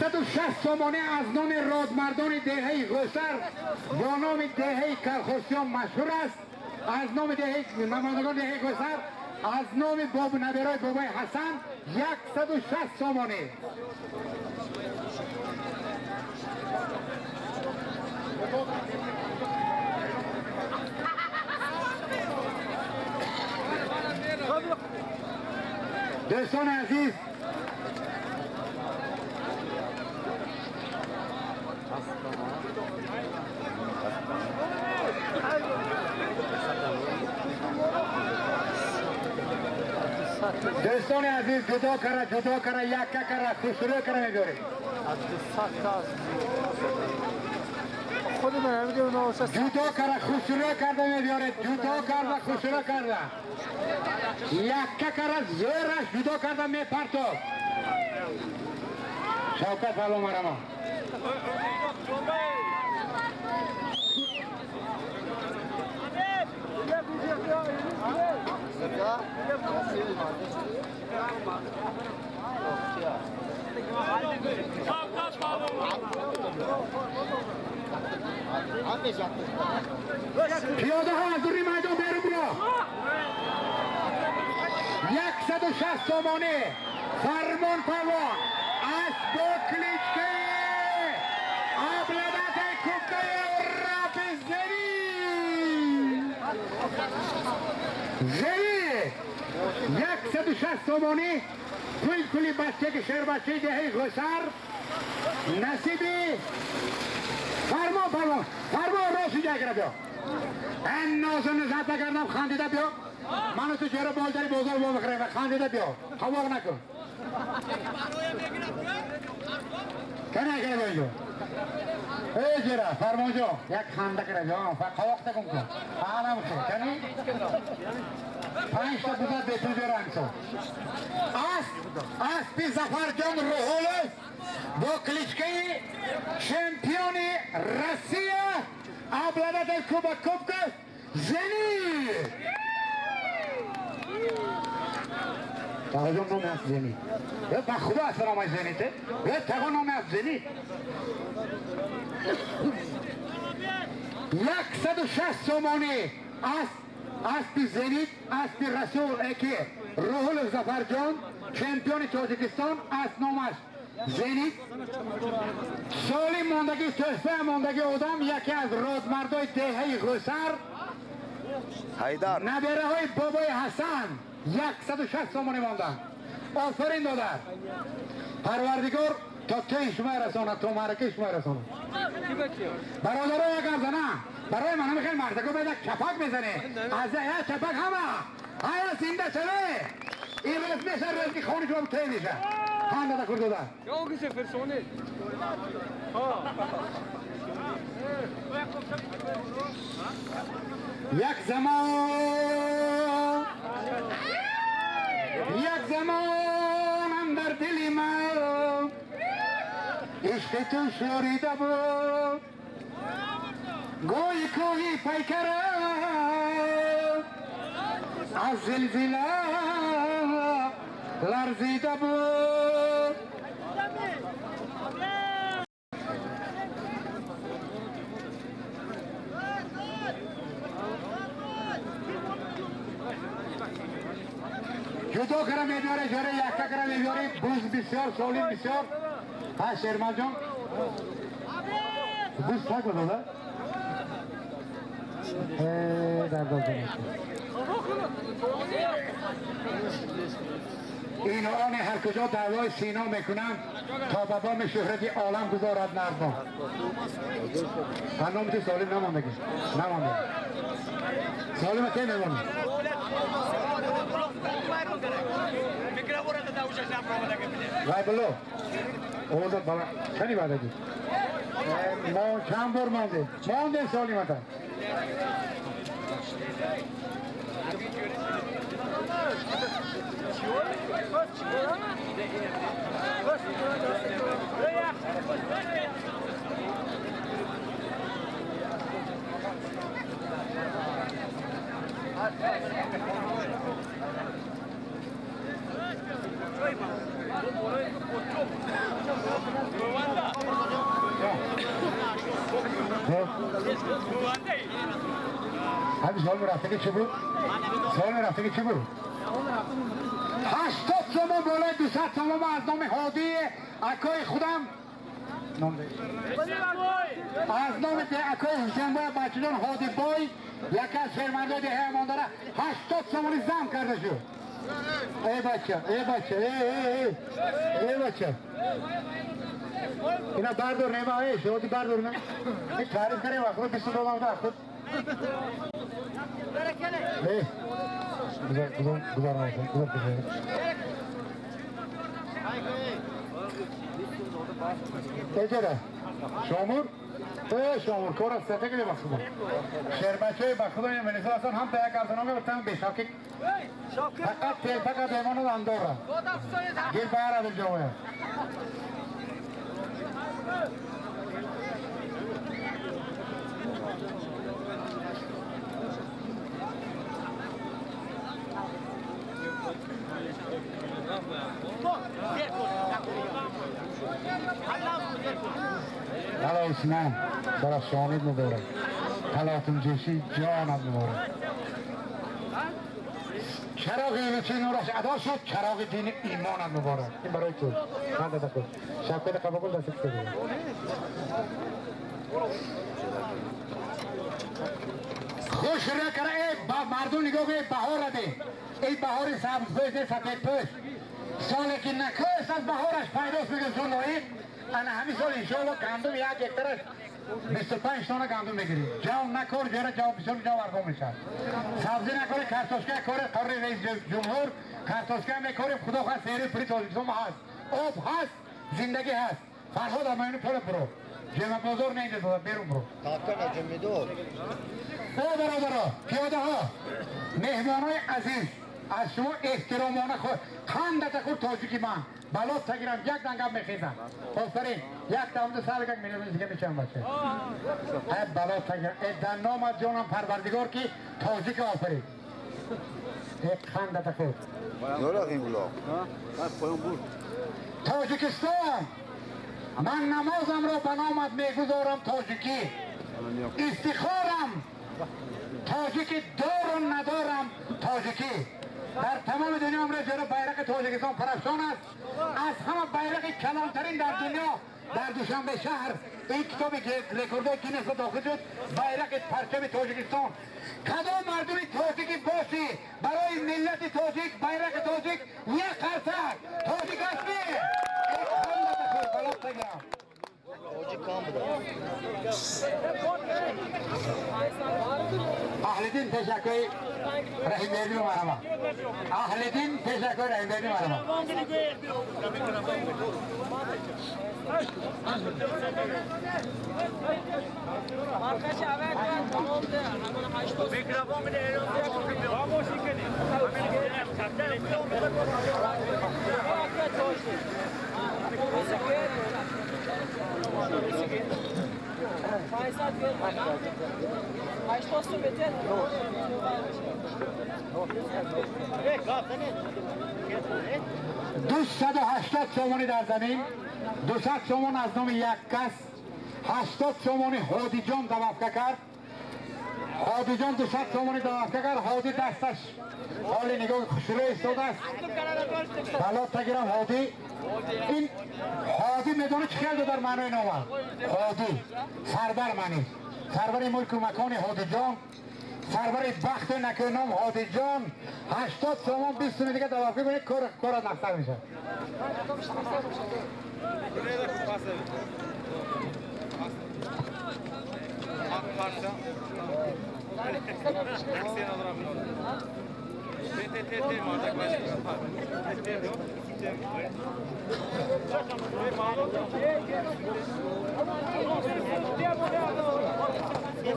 Speaker 3: 160 сомонӣ аз номи родмардони деҳаи Ғусар бо номи деҳаи Калхостиён машҳур аст. Аз номи деҳаи намояндагони деҳаи Ғусар, аз номи набераи бобои Ҳасан 160 сомонӣ. Дӯстони азиз, дӯстони азиз, ҷудо кара, ҷудо кара, якка кара, хушрӯ кара мебиёрем. Ҷудо кара, хушрӯ карда мебиёред, ҷудо карда, хушрӯ карда. Якка кара, зӯраш ҷудо карда мепартоб. Шавкат палвон марамо. Пиёдаҳо аз дури майдон берун биё. 160 сомонӣ Фармон палвон аз бо кличкаи обладатель кубкаи Рапи Зери. Зери 160 сомонӣ пул пули бачаки шербачаи деҳаи Ғусар насиби Фармон палвон, фармон рост ҷай кара биё. Эн нозу низат накардам, хандида биё. Ману ту чера болдари бозор во мехӯрем, хандида биё. Қавоқ накун. Кана кара биё инҷо. Эй ҷера, фармонҷон, як ханда кара биё, қавоқ такун кун. Алам хел, кани? 5 та буза бепул биёра ҳамсо. Аспи Зафарҷон Руҳулов бо кличкаи чемпиони Россия, обладатель Кубок Кубков Зенит. Тағоҷон номи аст Зенит. Ба худо аст номи Зенит. Таго номи аст Зенит. 160 сомонӣ аст аспи Зенит, аспи Расул эки Руҳулов Зафарҷон, чемпиони Тоҷикистон, аст номаш Зенит. Соли мондагӣ, тӯҳфа мондагӣ одам, яке аз родмардои деҳаи Ғусар,
Speaker 2: Ҳайдар,
Speaker 3: набераҳои бобои Ҳасан, 160 сомонӣ монданд. Офарин додар. Парвардигор то тӯи шумо расонад, то маъракаи шумо расонад. Бародаро, агар зана барои ман ҳамин хел мардако бояд як чапак мезанед. Аз як чапак ҳама ҳая зинда шаве. Ин рӯз меша, рӯз ки хони шумо тӯй меша. Ханда дакур додар. Як замон, як замонам дар дили ман ишқи ту шӯрида буд, гӯи кӯҳи пайкарам аз зилзила ларзида буд. Ҷудо кара мебиёре, ҷоре якка кара мебиёре, буз бисёр, солим бисёр. Ҳа, Шерманҷон, буз так буд, ин оне ҳар куҷо даъвои сино мекунанд, то ба боми шӯҳрати олам гузорад нардон. Ҳа, номи ту солим намондагӣ, намондаги. Солима ке мемонӣ? Вай було. Овозат бала. Чани баъдагӣ? Мо чанд бор мондем? Мондем солимата. ҳамин солми рафтагӣ чӣ буд? Солми рафтагӣ чӣ буд? 80 сомон болои 200 сомон аз номи ҳодии акои худам, аз номи акои Ҳусенбой бачаҷон Ҳодибой, яке аз шермандои деҳаи Амондара, 80 сомони зам карда шуд. Эй бача, эй бача, эй, эй, эй бача, ина бардор нема, эй шоди бардор не. Ин таъриф карем, худ 20 доллар да худ. Эй, гузар, гузар, гузар, гузар, гузар. Эҷера, Шомур, э Шомур, кор аст, сатаки ба худо. Шербачаи ба худо ин милиса ҳастан, ҳам та як арзанога битам бешавки. Фақат телпака бемонад Андорра. Гир бара ҷомеа. هلا عثمان درخشانید مبارک، تلاطم جوشی جانم مبارک. چراغ چه نورش ادا شد، چراغ دین ایمانم مبارک. این برای تو. خنده تکن. شبکه قبول دست بده. خوش را کرده ای با مردم نگاه کنید، بهار را ده. ای بهار سبز پوش نه سفید پوش. سالی که نکست از بهارش پیداست میگه زنایی. انا همین سال انشاءالله گندم یک هکتارش 25 тона гандум мегирӣ. Ҷав накор, ҷара ҷав бисёр ҷав арзон мешавад. Сабзӣ накори, картошка кори, қарори раис ҷумҳур картошка мекорем, худо хоҳад сери пури Тоҷикистон ҳаст. Об ҳаст, зиндагӣ ҳаст. Фарҳод амайну пола буро. Ҷема бозор не инҷа берун буро. О бародаро, пиёдаҳо, меҳмонои азиз, аз шумо эҳтиромона қандата худ тоҷики ман бало тагирам як дангам мехезам. Офарин, як тамду саргак милион мешавам бача. Э бало тагирам, э дар номат ҷонам парвардигор ки тоҷик офарид. Э қандата худ. Тоҷикистон, ман намозамро ба номат мегузорам тоҷикӣ. Ифтихорам тоҷики дору надорам тоҷикӣ. Дар тамоми дунё имрӯз ҷаро байрақи Тоҷикистон парафшон аст. Аз ҳама байрақи калонтарин дар дунё дар Душанбе шаҳр ин китоби рекордҳои Гиннес ба дохил шуд. Байрақи парчами Тоҷикистон. Кадом мардуми тоҷикӣ бошӣ барои миллати тоҷик байрақи тоҷик як қарсак. Тоҷик ҳастӣ? Аҳлидин ташаккури Раҳимбердӣ марҳама. Аҳлидин ташаккури Раҳимбердӣ марҳама. دوصد و 80 سومانی در زمین، 200 سومون از نام یک کس، 80 سومانی هادی جان دوافکه کرد. هادی جان 200 سومانی دوافکه کرد. هادی دستش حالی نگاه خوشروی ایستاده است. بلا تگیرم هادی. این هادی میدونه چه خیال در معنای نام هادی سربر معنی سربر ملک و مکان هادی جان، سربر بخت نکنام هادی جان. 80 سومون 20 تومن دیگه توافق کنید کار از مقصد میشه.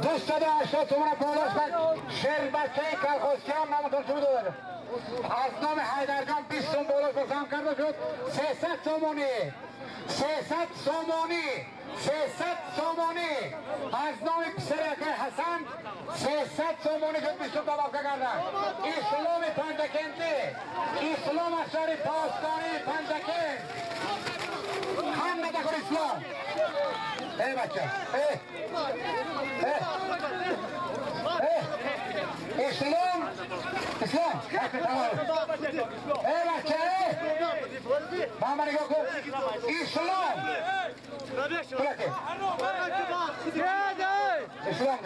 Speaker 3: دوصد و 80 تومن بالاش کرد. شربچه کلخوزکیان نامتون چی بود؟ از نام حیدرجان 20 تومن بالاش بسام کرده شد. 300 تومانی، 300 تومانی، 300 تومانی از نام پسرک حسن 300 تومانی شد. 20 تومن توافق کردن. اسلام پنجکنتی، اسلام از شهر پاسداری پنجکنت. هم ندخل اسلام. ای بچه، ای ای اسلام، اسلام، ای بچه، ای ماما نگاه کن. اسلام، اسلام،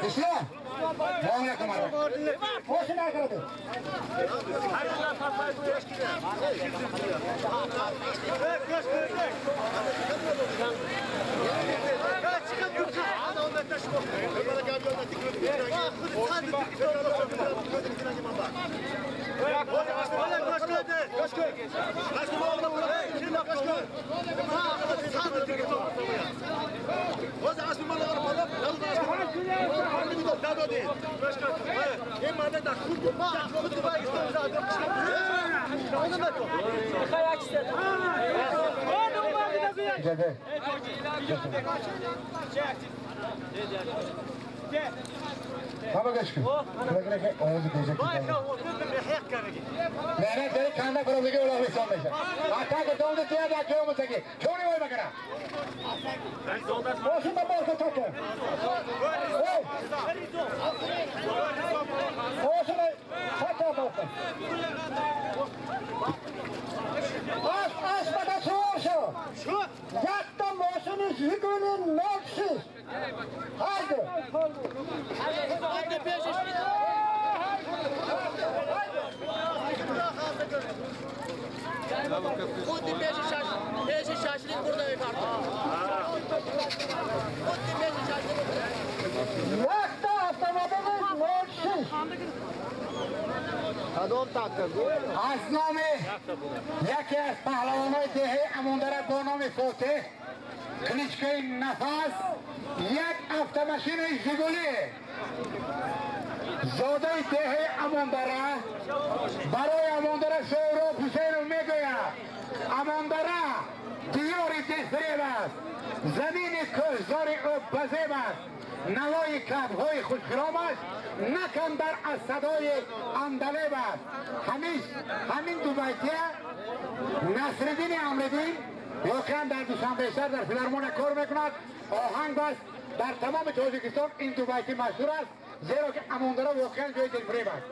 Speaker 3: اسلام. بابا گوش کن. نه داری کاندا کرو دیگه اولا حساب میشه. حتی که دوم دیگه دا کیو متکی. چونی وای مکرا. باشه بابا تو تک. باشه تک بابا. آس آس بابا سوار شو. یکتا ماشین زیگونی نقشی. Haydi.
Speaker 2: خودی پیش شاشلیک برده می‌پرد. خودی پیش شاشلیک برده.
Speaker 3: وقت автомобили 06 аз номи яке аз паҳлавонои деҳаи Амондара бо номи Фотеҳ кличкаи Нафас як автомашинаи Жигули зодаи деҳаи Амондара барои Амондара Соҳроб Ҳусейнов мегӯяд: Амондара диёри дилфиреб аст, замини кӯҳзори ӯ базеб аст, навои кабҳои хушхиром аст, накандар аз садои андалеб аст. Ҳамин дубайтия Насриддини Амриддин воқеан дар Душанбе шаҳр дар филармония кор мекунад, оҳанг аст. Дар тамоми Тоҷикистон ин дубайтӣ машҳур аст, зеро ки Амондара воқеан ҷои дилфиреб аст.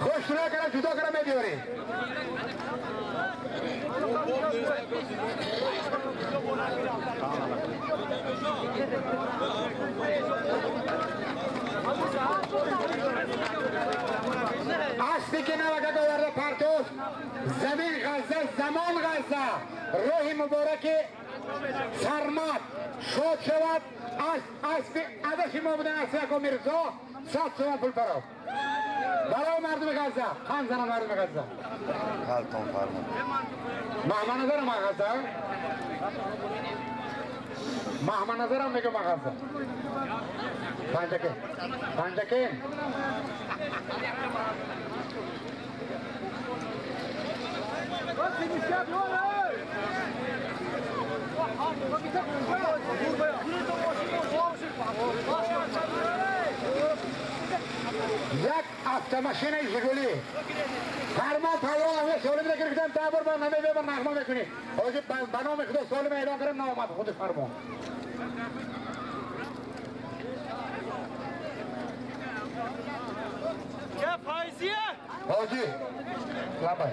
Speaker 3: Хушрӯ кара ҷудо кара мебиёрӣ. Аспе ки навакак оварда партофт, замин ғазза, замон ғазза, рӯҳи мубораки Сармад шод шавад. Аспи адаши мо будан аспи ако Мирзо 100 сомон пул парофт барои мардуми Ғазза. Қан занам мардуми Ғазза. Маҳма назарам Ғазза. Маҳма назарам мегӯм Ғазза. Панҷакен. Панҷакен. Як автомашинаи Жигули фармон палвон ҳамя солим гирифтам, даҳ бор ба намебиём, нағма мекунӣ. Ҳозир ба номи Худо солим эълон кардам, наомад худи фармон. Ҳоҷӣ лабай.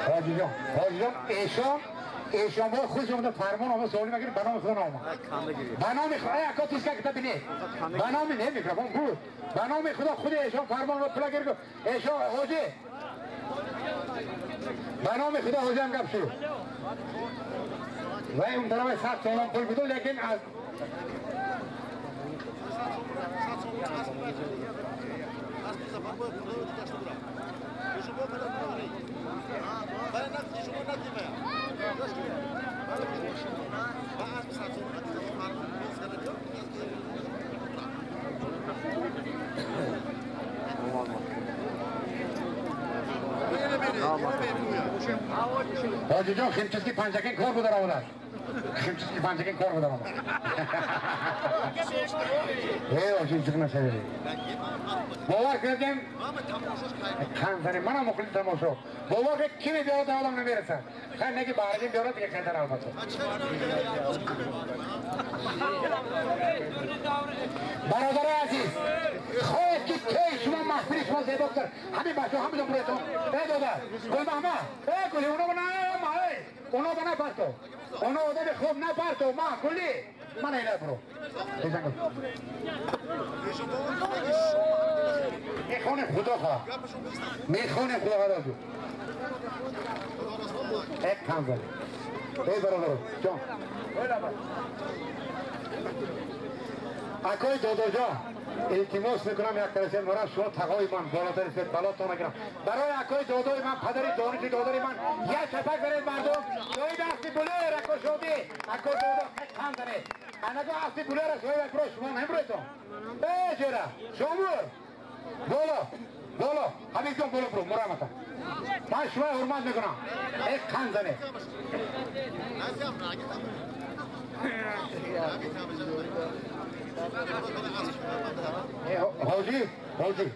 Speaker 3: ҳоҷиҷон, ҳоҷиҷон, эшон бо худшон фармон омад, саволи магир ба номи Худо наомад. Ба номи Худо, ака тиска кита бинед. Ба номи не микрофон буд. Ба номи Худо худи эшон фармон омад, пула гирифт. Эшон ҳоҷӣ. Ба номи Худо ҳоҷӣ ҳам гап шуд. Вай он тараф 100 сомон пул буд, лекин аз ҳоҷиҷон химчиски Панҷакин кор буда раводаш. Химчиски Панҷакин кор буда раводаш. Э, ҳоҷи ҷиқ нашавед. Бовар кардем, канзани манам мухлиси тамошо. Бовар кунед, ки мебиёрад, одам намерасад. Хай неки Баҳриддин биёрад, дига хелтар албатта. Бародарои азиз, хоҳед ки тӯи шумо, маҳфили шумо зебо гузарад, ҳамин бачаҳо ҳамаҷо буроятон. Э додар, Гулмаҳмад, э Гули, оно на, оно ба напарто. Оно одами хуб напарто, ма Гули. Мана ина буро. Бизан. Мехонем Худо хоҳад. Мехонем Худо хоҳад. Як канзали. Эй бародаро, ҷон. Акои додоҷон, илтимос мекунам як тарафе морам, шумо тағои ман болотари сед балотон нагирам. Барои акои додои ман, падари дониши додари ман, як чапак баред мардум. Соҳиби аспи булер, ако шодӣ, ако додо, қанд занед. Анако аспи булера соҳиби акро шумо намебуретон. Э чера, шомур. Боло, боло, ҳабибҷон боло буру, мурамата. Ман шумо ҳурмат мекунам. Э қанд занед. ҳоҷӣ, ҳоҷӣ.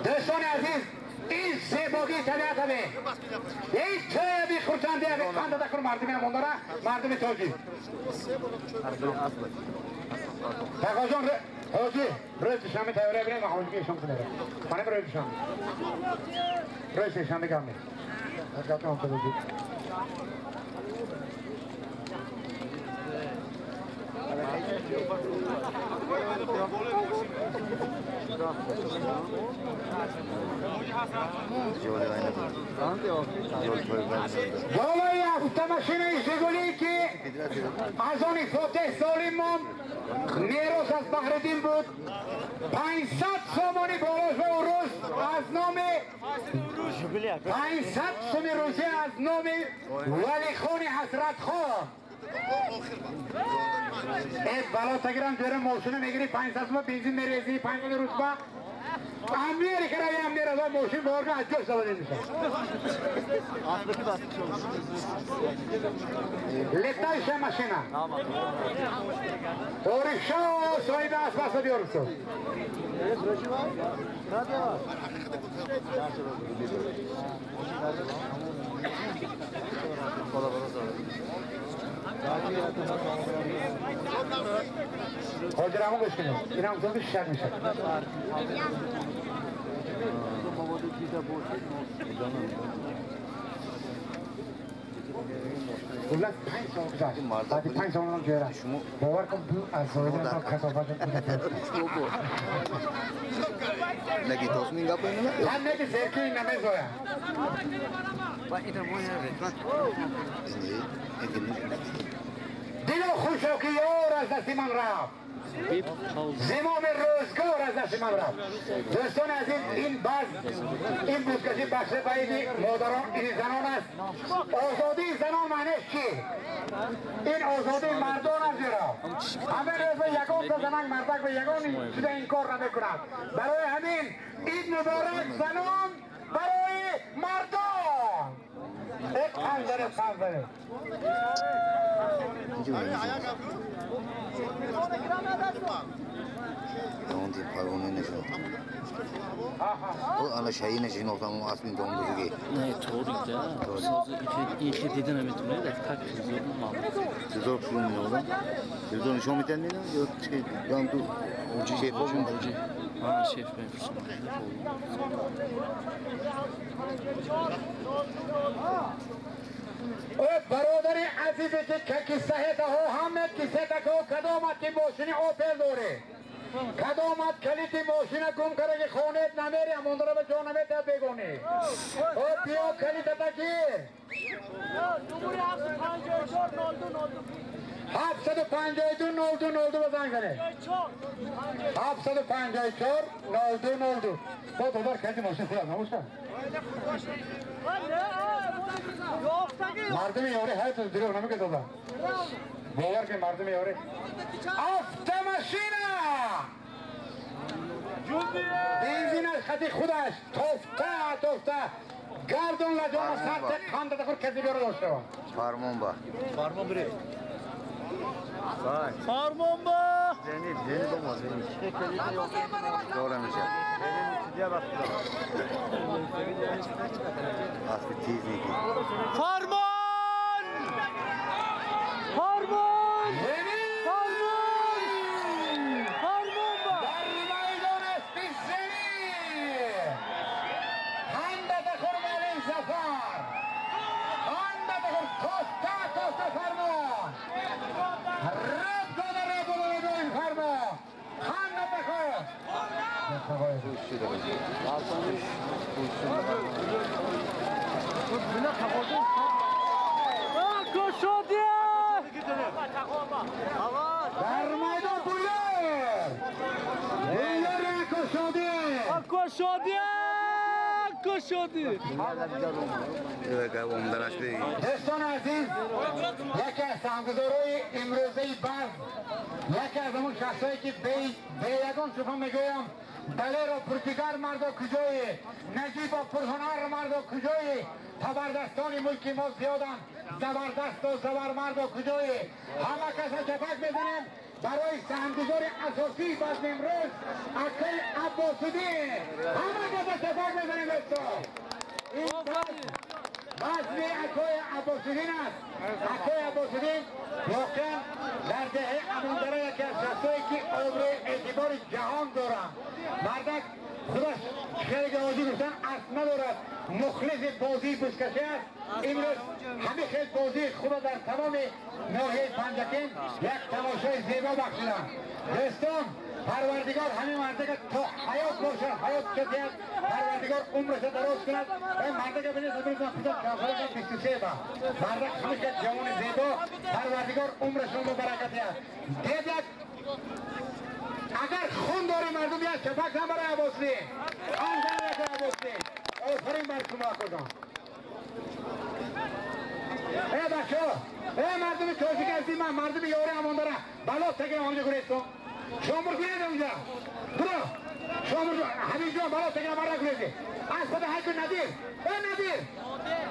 Speaker 3: Дӯстони азиз, ин зебо зебогии табиат ҳаме. Эй чояби хурсанди ҳаме, қанда дакур мардуми ҳамондора, мардуми тоҷик. Тақоҷон, ҳоҷи, рӯз душанбе тайёра бинед, ман ҳоҷиги ишон кунера. Манем рӯз душанбе. Рӯз сешанбе гам нест. Гапам тоҷик. Болои автомашинаи Жигулӣ ки аз они Фотеҳ Солим монд, мерос аз Баҳриддин буд, 500 сомонӣ болош ва урус аз номи 500 суми русия аз номи Валихони Ҳасратхон. Э бало тагирам ҷора мошина мегири 500 сума бензин мерезӣ 500 русба Америка равиам мераза мошин борга аз ҷош заводӣ мешавад. Летающая машина. Оришо соҳиби асп аст биёрусо. Ҳоҷирамон гӯш кунед. Инам зуди шак мешавад. Куллас 5 сол гузашт. Баъди 5 сол омадам ҷоя рафт. Бовар кун, бу аз зоида ман касофат Ҳам неки серки намезоя. Дило хушо ки ёр аз дасти ман рафт. Зимоми рӯзгор аз дасти ман рафт. Дӯстони азиз, ин базм, ин бузкашӣ бахши ба иди модарон, иди занон аст. Озодии занон маънеш чи? Ин озодии мардон аст зеро. Ҳамин рӯз ба ягон та занак мардак ба ягон чиза инкор намекунад. Барои ҳамин ид муборак занон барои мардон. Э қандаре, қандаре.
Speaker 4: Не, торик да. Ин хе дида наметавонед, як так телевизор маълум. Шеф мепурсам.
Speaker 3: О бародари азизе ки кисаҳетаҳо ҳаме кисетако кадомат ки мошини Опел дорӣ, кадомат калити мошина гум карда ки хонет намери, ҳамондора ба ҷо наметиҳад бегонӣ. О биё калитата гир. 752 02 02 ба занг занед. 754 02 02. Бо додар калити мошин худат набошад. Мардуми ёри ҳайт дурӯғ намегӯяд дода. Бовар кунед мардуми ёри. Автомашина! Бензинаш хати худаш тофта тофта гардон лаҷома сарте қанда дахур касе биёра дошта.
Speaker 2: Фармон ба.
Speaker 1: Фармон биред. Фармон ба. Фармон! Фармон! Фармон! Фармон ба!
Speaker 3: Дар майдон аспи зенит! Ҳанда дахур Вали Зафар! Ҳанда дахур тофта тофта фармон! Раб дода раб дода доим фармон! Ҳанда дахур! Дар майдон Буйёр! Буйёр кушодӣ!
Speaker 4: Кушодӣ! Кушодӣ!
Speaker 3: Дӯстони азиз, яке аз саҳмгузорои имрӯзаи базм, яке аз ҳамон шахсое ки бе ягон шубҳа мегӯям, далеро пурҷигар мардо куҷоӣ, наҷибо пурҳунар мардо куҷоӣ, табардастони мулки мо зиёданд, забардасту забармардо куҷоӣ. Ҳама каса чапак мезанем барои саҳмгузори асосии базми имрӯз акаи Аббосиддин. Ҳама каса чапак мезанем дӯстон. این بزم اکای عباسیدین است. اکای عباسیدین واقعا در دهه اماندره یکی از شخصایی که آبروی اعتبار جهان دارند. مردک خودش خیلی گوازی گفتن اصل ندارد، مخلص بازی بزکشی است. امروز همه خیلی بازی خوب در تمام ناحیه پنجکند یک تماشای زیبا بخشیدند. دوستان پروردگار همین مردک تا حیات باشد، حیات کسیت پروردگار عمرش دراز کند. این مردک ببینید امروز من خودم کافر 23 با مردک همیشه جوان زیبا، پروردگار عمرش رو برکت دهد. دیدک اگر خون داره مردم یک چپک هم برای عباسی هم برای عباسی. آفرین بر شما خدا. ای بچه ها، ای مردم تاجیک هستی، من مردم یاری همان داره بلا تگه آنجا گریستم شامور کنید اونجا برو شامور همین جا بلا تگه مرا گریزی از خود های کن نادر. ای نادر،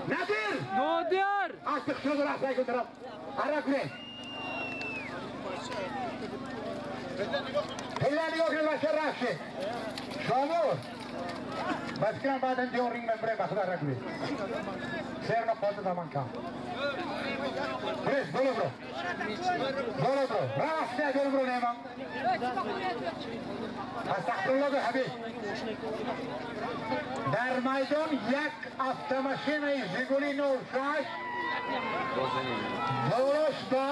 Speaker 3: نادر،
Speaker 4: نادر
Speaker 3: از تخشو داره از های کن طرف ارا گریز پله نگاه کنید بچه رفت شامور بس کنم بعد این دیون رینگ من بره بخدا ارا گریز سر نقاط دامان کم برس بولو برو بولو برو راست نه برو برو نیمان استغفرالله حبیب. در میدان یک افته ماشین زیگولی 96 بالاش با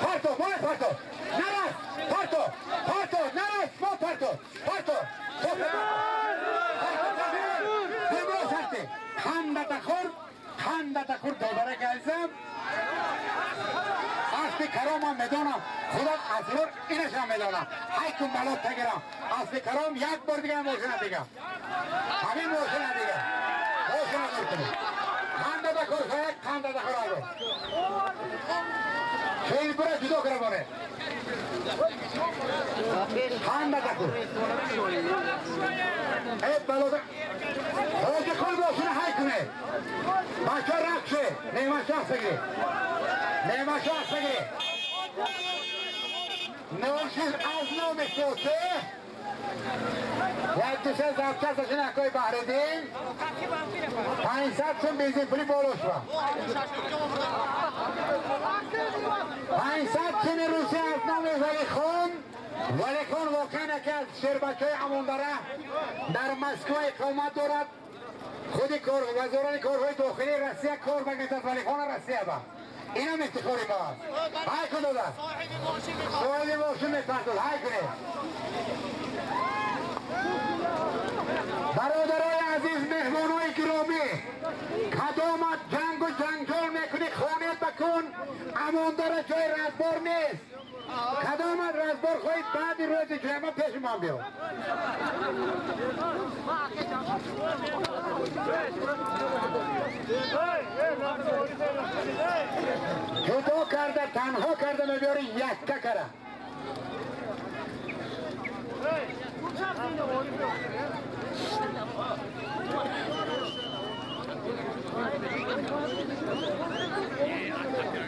Speaker 3: پارتو مال پارتو نرس پارتو پارتو نرس ما پارتو پارتو خنده تخور دوباره گلزم اصل کرام میدانم خدا اصلور اینش هم میدانم های کن بلا تگرم اصل کرام یک بار دیگه موشنه دیگه همین موشنه دیگه موشنه دور کنیم خنده تخور خیلی خنده تخور آگو خیلی برای جدا کرده باره خنده تخور ای بلا حاجی خود باشونه های کنه بچه رقصه نیمه شخص بگیره نیمه شخص بگیره نوشیز از نام سوته یک دوسه زبچه سشن اکای بحردین 500 سن بیزین پولی بالا شد 500 سن روسی از نام ولی خان. ولی خان واقعا یکی از شربچه های امانداره در مسکو اقامت دارد. خود کار وزارت کارهای داخلی روسیه کار بگیرد ولی خان روسیه با این هم افتخاری ما است. های کن داده صاحب ماشین میپرداز های کنه. برادرای عزیز مهمانای گرامی کدامت جنگ و جنجال میکنی خانه بکن امانداره جای رزبار نیست. کدامت رزبار خواهید بعد روز جمعه پیش ما بیا. جدا کرده تنها کرده میبیاری یکه کرده.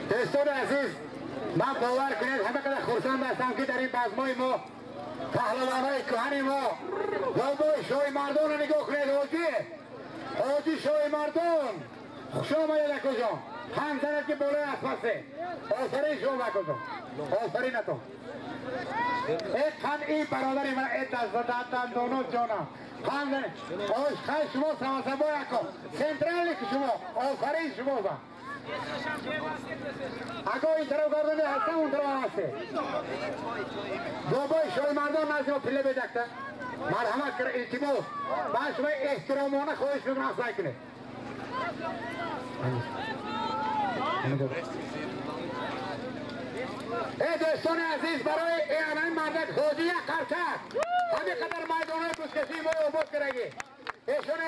Speaker 3: دوستان عزیز من باور کنید همه قدر خرسند هستم که در این بزمای ما پهلوانای کهن ما بابای شای مردان رو نگاه کنید. حاجی حاجی شای مردان خوش آمدید اکو جان. هم زند که بالای اسپسه آفرین شما اکو جان آفرینتون. ای قند این برادر من ای دست دندانو جانم قند آش خیلی شما سما اکو سنترالی که شما آفرین شما با اگه این طرف گردنه هستم اون طرف هسته بابای شای مردان نزد ما پله بدکته مرحمت کرد التماس من شما احترامانه خواهش میکنم سعی کنید. ای دوستان عزیز برای این مردک حاجی یک قرچک همین قدر میدانهای بزکشی ما آباد کردگی ایشون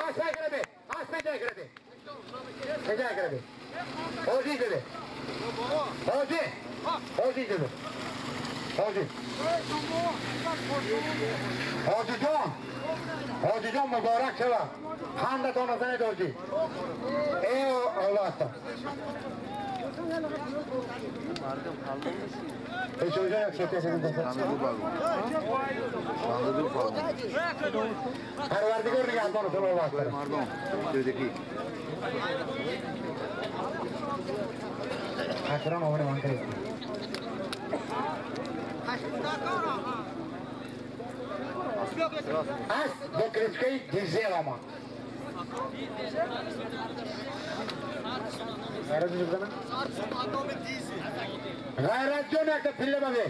Speaker 3: اسب کرده اسب جای کرده جای کرده حاجی شده حاجی Ҳоҷи ҷудо. Ҳоҷи. Ҳоҷи ҷон. Ҳоҷи ҷон муборак шавад. Қандатон занед ҳоҷи. Эй Аллоҳ аста. Parvardigor nigahbon sallallohu alayhi
Speaker 1: Mardon dediki.
Speaker 3: Akran ovre mankare. As bu krichkay dizel ama. G'ayratjon একটা ফিরলে পাবে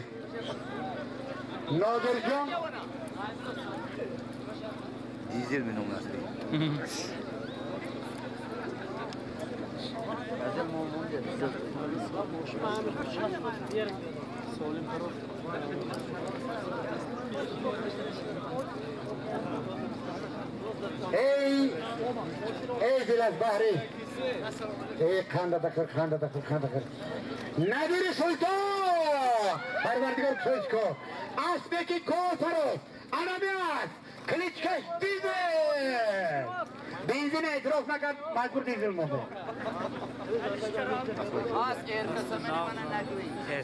Speaker 3: নজরজন
Speaker 1: Dizel mi nomasi?
Speaker 3: Ey ey dilas bahri ey qanda dakir qanda dakir qanda dakir Nadir Sultan Parvardigor Klichko Asbeki Kofarov Anamias Klichkash dizel Benzin e'tirof nakard majbur dizel mondi.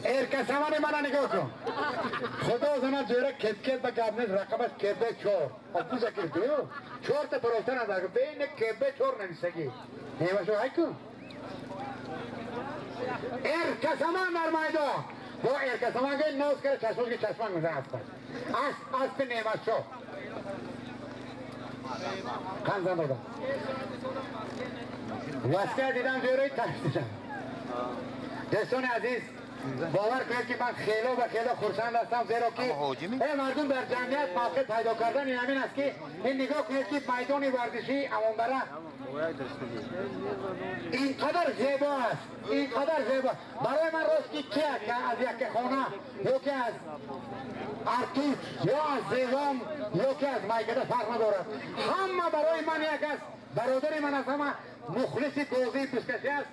Speaker 3: Erkasamani mana nigah kun. Xudo zana jo'ra ketket ba gap neст raqamаш KB 4. Опуза кирду. 4 та паровтан аз аг бейн KB 4 нависаги. Немашо айку. Эркасаман дар майдон. Бо Эркасаман ге ноз кара чашмош ки чашман мезан аспаш. Асп асп немашо. Қанзан додам. Васия дидам ҷӯраи тарсидам. Дӯстони азиз, бовар кунед ки ман хело ва хело хурсанд ҳастам, зеро ки мардум дар ҷамъият мавқеъ пайдо кардан ин ҳамин аст ки ин нигоҳ кунед ки майдони варзишии Амонбара ин қадар зебо аст, ин қадар зебо. Барои ман рост ки ки аз Яккахона ё ки аз Артуч ё аз Зевом ё ки аз Майкада фарқ надорад. Ҳама барои ман як аст. Бародари ман аз ҳама мухлиси бозии пускашӣ аст.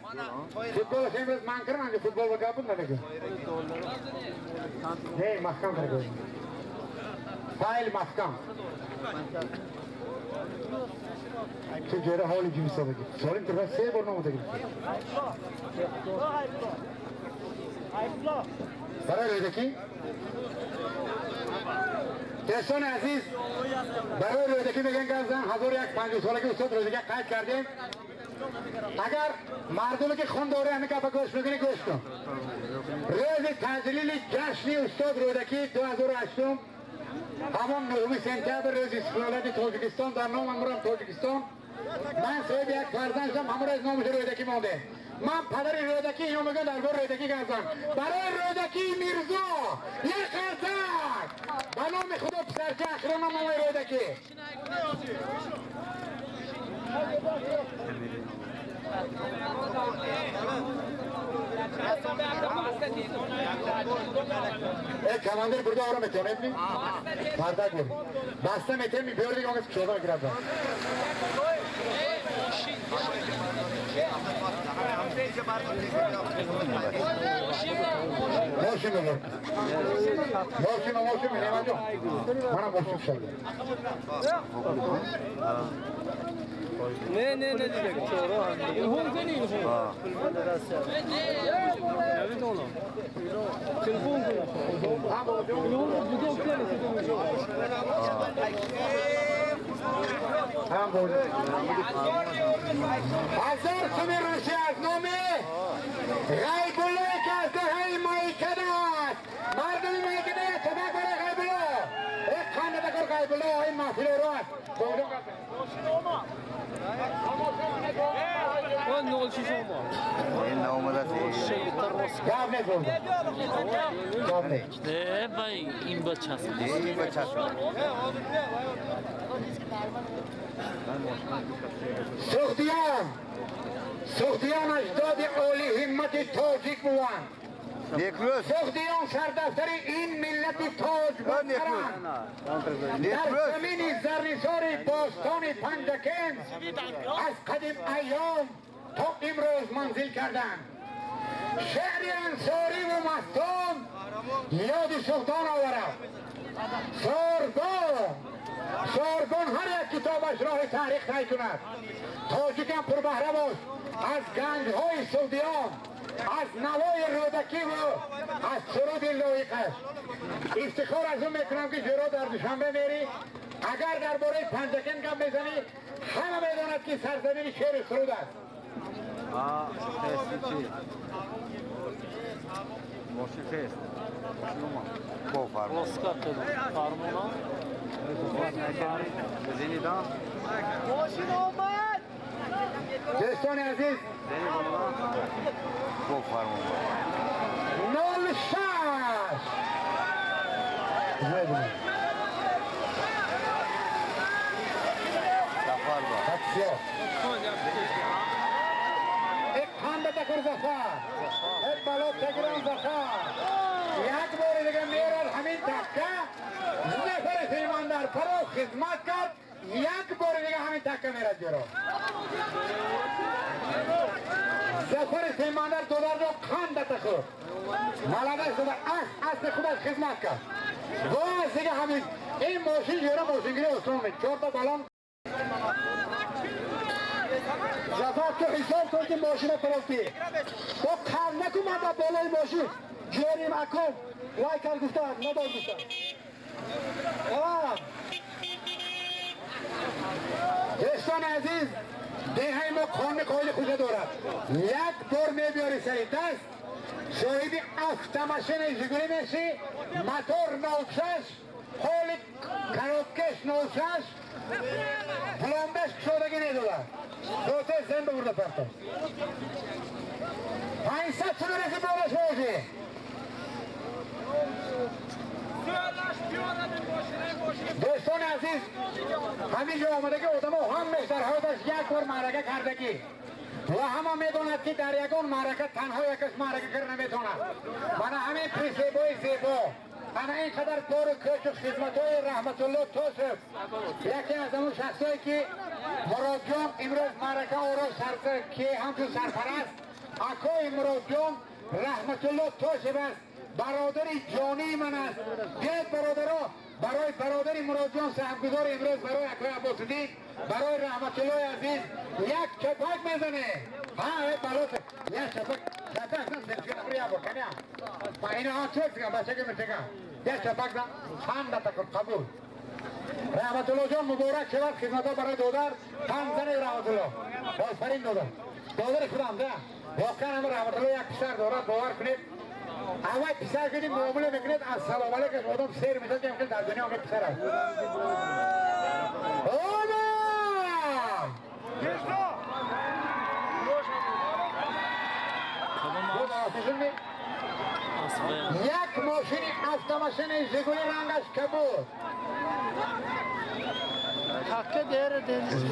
Speaker 3: Футболаш имрӯз ман кардам, анҷо футбол ба гап буд намегӯ. Не, маҳкам карда. Файл маҳкам. Чӣ ҷойра ҳоли ҷимисодагӣ. Солим турба се бор номуда гирифт. Барои рӯдакӣ? Дӯстони азиз, барои рӯдакӣ мегӯян гап зан 1150 солаги устод рӯдакӣ қайд кардем. Агар мардуме ки хун дорӣ ҳамин гапа гӯш мекунӣ гӯш кун. Рӯзи таҷлили ҷашни устод рӯдакӣ 2008 ҳамон 9 сентябр рӯзи истиқлолияти Тоҷикистон дар ном амрам Тоҷикистон ман соҳиби як фарзанд шудам, ҳамон рӯз номаш рӯдакӣ монде. Ман падари рӯдакӣ ино мегӯям дар бораи рӯдакӣ гап зан. Барои рӯдакӣ Мирзо як қарсак ба номи Худо писарча ахирон номи рӯдакӣ. Эй командир бурда ором метавонед ми? Мардак бур. Баста метавонед ми биёр дига он кас кушода мегирад. Мошин бур. Мошин, мошин, Немаҷон. Манам мошин шавам.
Speaker 4: Не, не, не дига. Илҳом кунӣ, илҳом. Намедонам. Телефон кун. Илҳом ҷудо кунӣ.
Speaker 3: Ҳам бо. Ҳазор суми русӣ аз номи Ғайбулло ки аз деҳаи Майкада аст. Мардуми Майкада як чапак барои Ғайбулло. Як қанда бакор Ғайбулло ин маҳфилоро аст.
Speaker 4: Он 06 омад.
Speaker 1: Ин наомадааст.
Speaker 3: Гап нест бобо. Гап нест.
Speaker 4: Э, вай ин бачаст.
Speaker 1: Ин бачаст.
Speaker 3: Суғдиён Суғдиён аҷдоди олиҳиммати тоҷик буванд.
Speaker 1: Некрӯз.
Speaker 3: Суғдиён сардафтари ин миллати тоҷ буданд. Дар замини заррисори бостони Панҷакент аз қадим айём то имрӯз манзил карданд. Шеъри ансориву мастон ёди султон оварад. Сорбон, Сорбон ҳар як китобаш роҳи таърих тай кунад. Тоҷикам пурбаҳра бош аз ганҷҳои суғдиён, аз навои рӯдакиву аз суруди лоиқаш. Ифтихор аз он мекунам, ки ҷуро дар Душанбе мерӣ, агар дар бораи Панҷакент гап мезанӣ, ҳама медонад, ки сарзамини шеъру суруд аст. Дӯстони азиз, 06 Зафар, бало тагирон Зафар. Як бори дига мерад ҳамин такка. Зафари Симандар паро хизмат кард. Як бори дига ҳамин такка мерад ҷуро. Зафари Симандар додарро қанда тахӯрд. Маладаш додар асли худаш хизмат кард. Боз дига ҳамин ин мошин ҷуро мошингири осон мед. Чорта балон. Зафар, ту ҳисоб кун, ки мошина фурӯхтӣ. Бо қар накун, ман дар болои мошин ҷерим акум вай кар гуфтан, надор гуфтан. Дӯстони азиз, деҳаи мо қонуни қоиди худа дорад. Як бор мебиёри сари даст, соҳиби автомашинаи Жигули мешӣ, мотор 06, ҳоли коробкаш 06, пломбаш кушодагӣ недодад. Доте зен бибурда парто. 500 сум реси болаш боши. Дӯстони азиз, ҳамин ҷо омадаги одамо ҳамаш дар ҳаёташ як бор маърака кардагӣ. Ва ҳама медонад, ки дар ягон маърака танҳо якас маърака кар наметавонад. Мана ҳамин присебои зебо, ана ин қадар кору кӯчу хизматҳои Раҳматулло Тошев, яке аз ҳамон шахсое, ки Муродҷон имрӯз маърака оро ки ҳамчун сарпараст, акои Муродҷон Раҳматулло Тошев аст, бародари ҷонии ман аст. Биёед, бародаро, барои бародари Муродҷон саҳмгузори имрӯз, барои акои Аббосиддин, барои Раҳматуллои азиз як чапак мезанем. Ҳа, бало, як чапак, чапак як бор камя. Ма инаҳо чек бачаги мечека. Як чапак зан, чанд такун қабул. Раҳматулло ҷон, муборак шавад хизматҳо барои додар. Панҷ зани Раҳматулло. Офарин, додар. Додари худам да. Воқеан ҳам Раҳматулло як писар дорад, бовар кунед. Аввал писар кунед, муомила мекунед, ассалому алайкум, одам сер мешавад, ки дар дунё ҳам писар аст. Омад! Як мошини автомашини Жигули рангаш кабуд.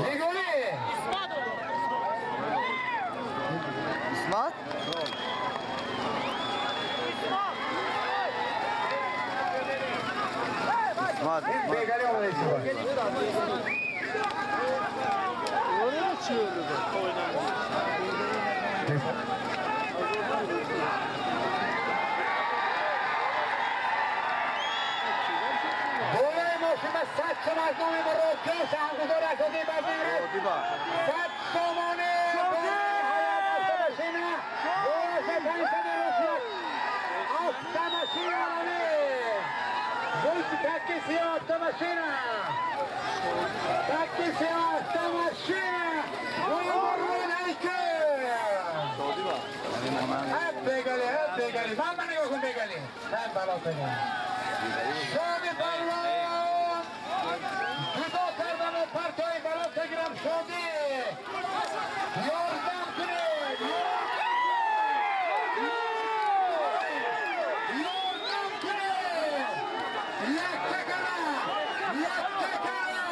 Speaker 3: Жигули!
Speaker 2: Исмат? Исмат.
Speaker 3: Бегали омада истифода. Болои мошин 100 сум аз номи Муродҷон, саҳмгузори асосии базми имрӯз. 100 сомони автомашина, болоша 500 русия. Автомашина равӣ. Такки сиёҳ автомашина. Такки сиёҳ автомашина. Муродайки. Ҳап бегали, ҳап бегали. Ман ман нигоҳ кун бегали. Ҳап бало бегали. Шоди балон. Ҷудо кардану партои бало тагирам шодӣ. Ёрдам кунед. Ёрдам кунед. Якка кара. Якка кара.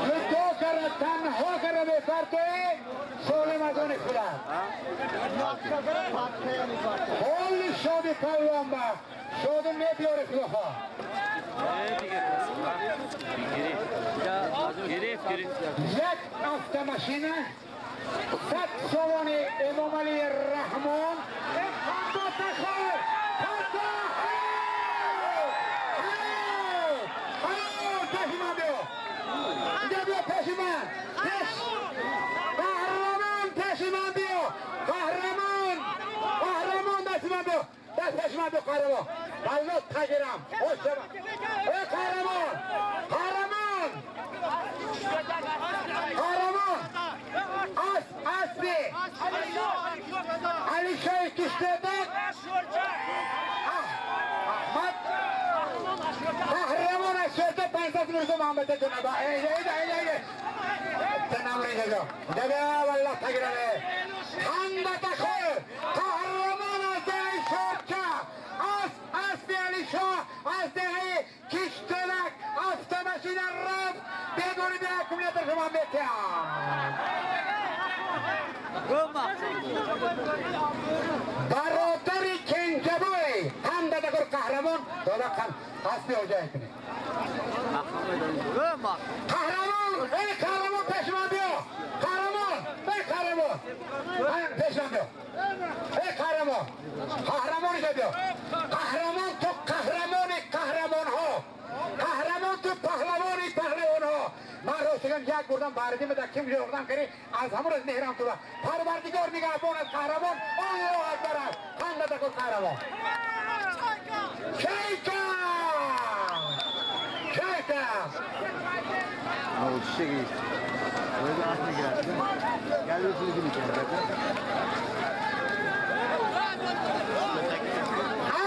Speaker 3: Ҷудо кара, танҳо кара бепартои солим аз они худат. Ҳоли шоди палвон ба шоди мебиёри худохоҳ.
Speaker 4: Гирифт.
Speaker 3: Як автомашина, 100 сомони Эмомалӣ Раҳмон. Қаҳрамон, пеши ман биё! Қаҳрамон! Қаҳрамон, дасти ман биё! Даст пеши ман биё, қаҳрамон! Баллот тагирам! Эй қаҳрамон! Қаҳрамон! Қаҳрамон! Асп, аспи! Алишои Киштедак! Аҳмад! Қаҳрамон аз шерта 500 Мирзо Муҳаммад ҷаноба! Эй, эй, эй, эй! Қаҳрамон аз деҳаи Шорча, аспи Алишоҳ аз деҳаи Киштелак, автомашина рафт, бедори бе аккумулятор шумо метиҳам. Бародари Кенҷабой ҳамдадагур қаҳрамон дода аспи ҳоҷае кунед. Қаҳрамон, эй қаҳрамон, пеши ман биё! Қаҳрамон, эй қаҳрамон, пеши ман биё! Эй қаҳрамон, қаҳрамон инҷо биё! Қаҳрамон, ту қаҳрамони қаҳрамонҳо! Қаҳрамон, ту паҳлавони паҳлавонҳо! Ман рост мегӯям, як бурдам бардим да ким ёрдам кардӣ, аз ҳамон рӯз меҳрам ту. Парвардигор нигаҳбон аст қаҳрамон, Аллоҳу акбар аст. Ҳамдадагур қаҳрамон. Чайка! Чайка!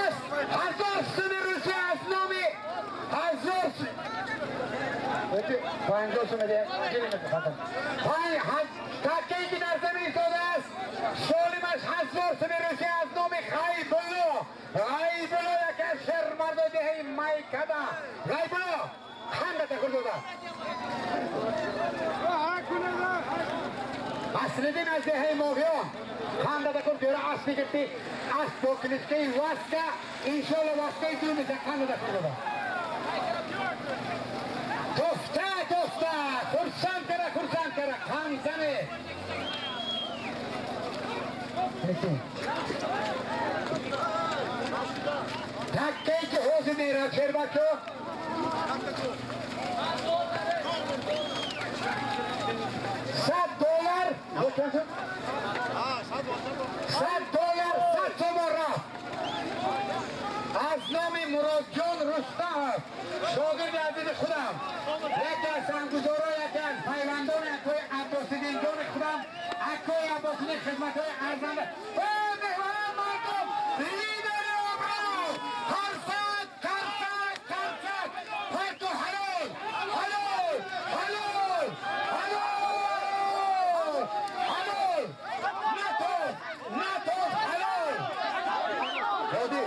Speaker 3: Аз ҳазор суми Русия аз номи ҳазор 50 суми таккае ки дар замин истодааст, солимаш 1000 суми Русия аз номи Ғайбулло. Ғайбулло яке аз шермардои деҳаи Майкада. Ғайбулло ҳанда такур дода. Аслиддин аз деҳаи Моҳиён ҳанда такур ҷӯра асп мегирифти, асп бо кличкаи Васка, иншоалло Васкаи ду меша, ҳанда такур дода. Туфта, туфта, хурсанд кара, хурсанд кара, қанзане. Таккае ки ҳозир меравад шербачо, $100, $100, 100 сомон рафт. Аз номи Муродҷон Рустамов, шогирди азизи худам, яке аз санггузоро, яке аз пайвандони акои Аббосиддинҷони худам, акои Аббосиддин хизматҳои арзанда. Меҳмонон, мардум, лидери обрӯ, қарсак, қарсак, қарсак, парту ҳалол, ҳалол, ҳалол, ҳалол, ҳалол, натоз, натоз, ҳалол. Ҳоди.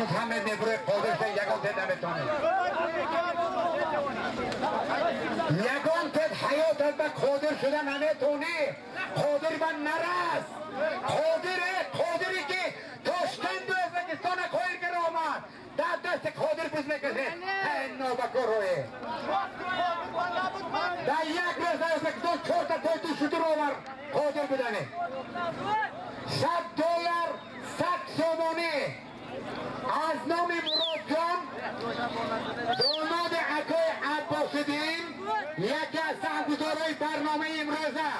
Speaker 3: Муҳаммад мебурӯи қодир шуда, ягон тед наметонед. Ягон тед ҳаётат ба қодир шуда наметонӣ. Қодир ба нарас. Қодире, қодире ки Тошкенду Ӯзбекистона қоил кара омад. Дар дасти қодир буз мекашед. Эй нобакорое. Дар як рӯз дар Ӯзбекистон чорта тойту шутур овар қодир будане. $100, 100 сомонӣ аз номи Муродҷон, домоди акои Аббосиддин, яке аз саҳмгузорои барномаи имрӯза.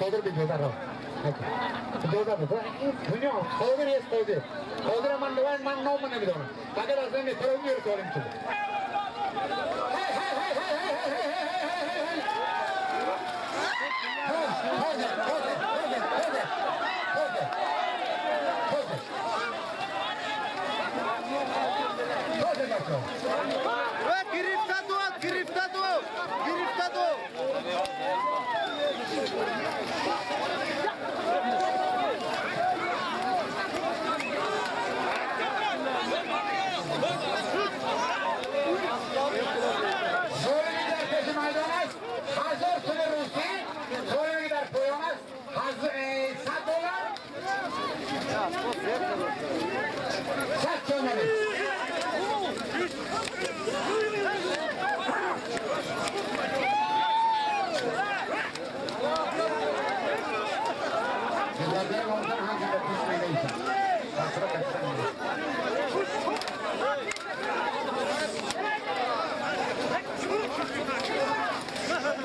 Speaker 3: Қодир биҷоза ро. Иҷоза бед. Дунё қодир есть қодир. Қодир ман нома намедонам. Агар аз ман метавонӣ Иерусалим ту.
Speaker 2: Гирифта дод, гирифта дод.
Speaker 3: 100 сомонӣ.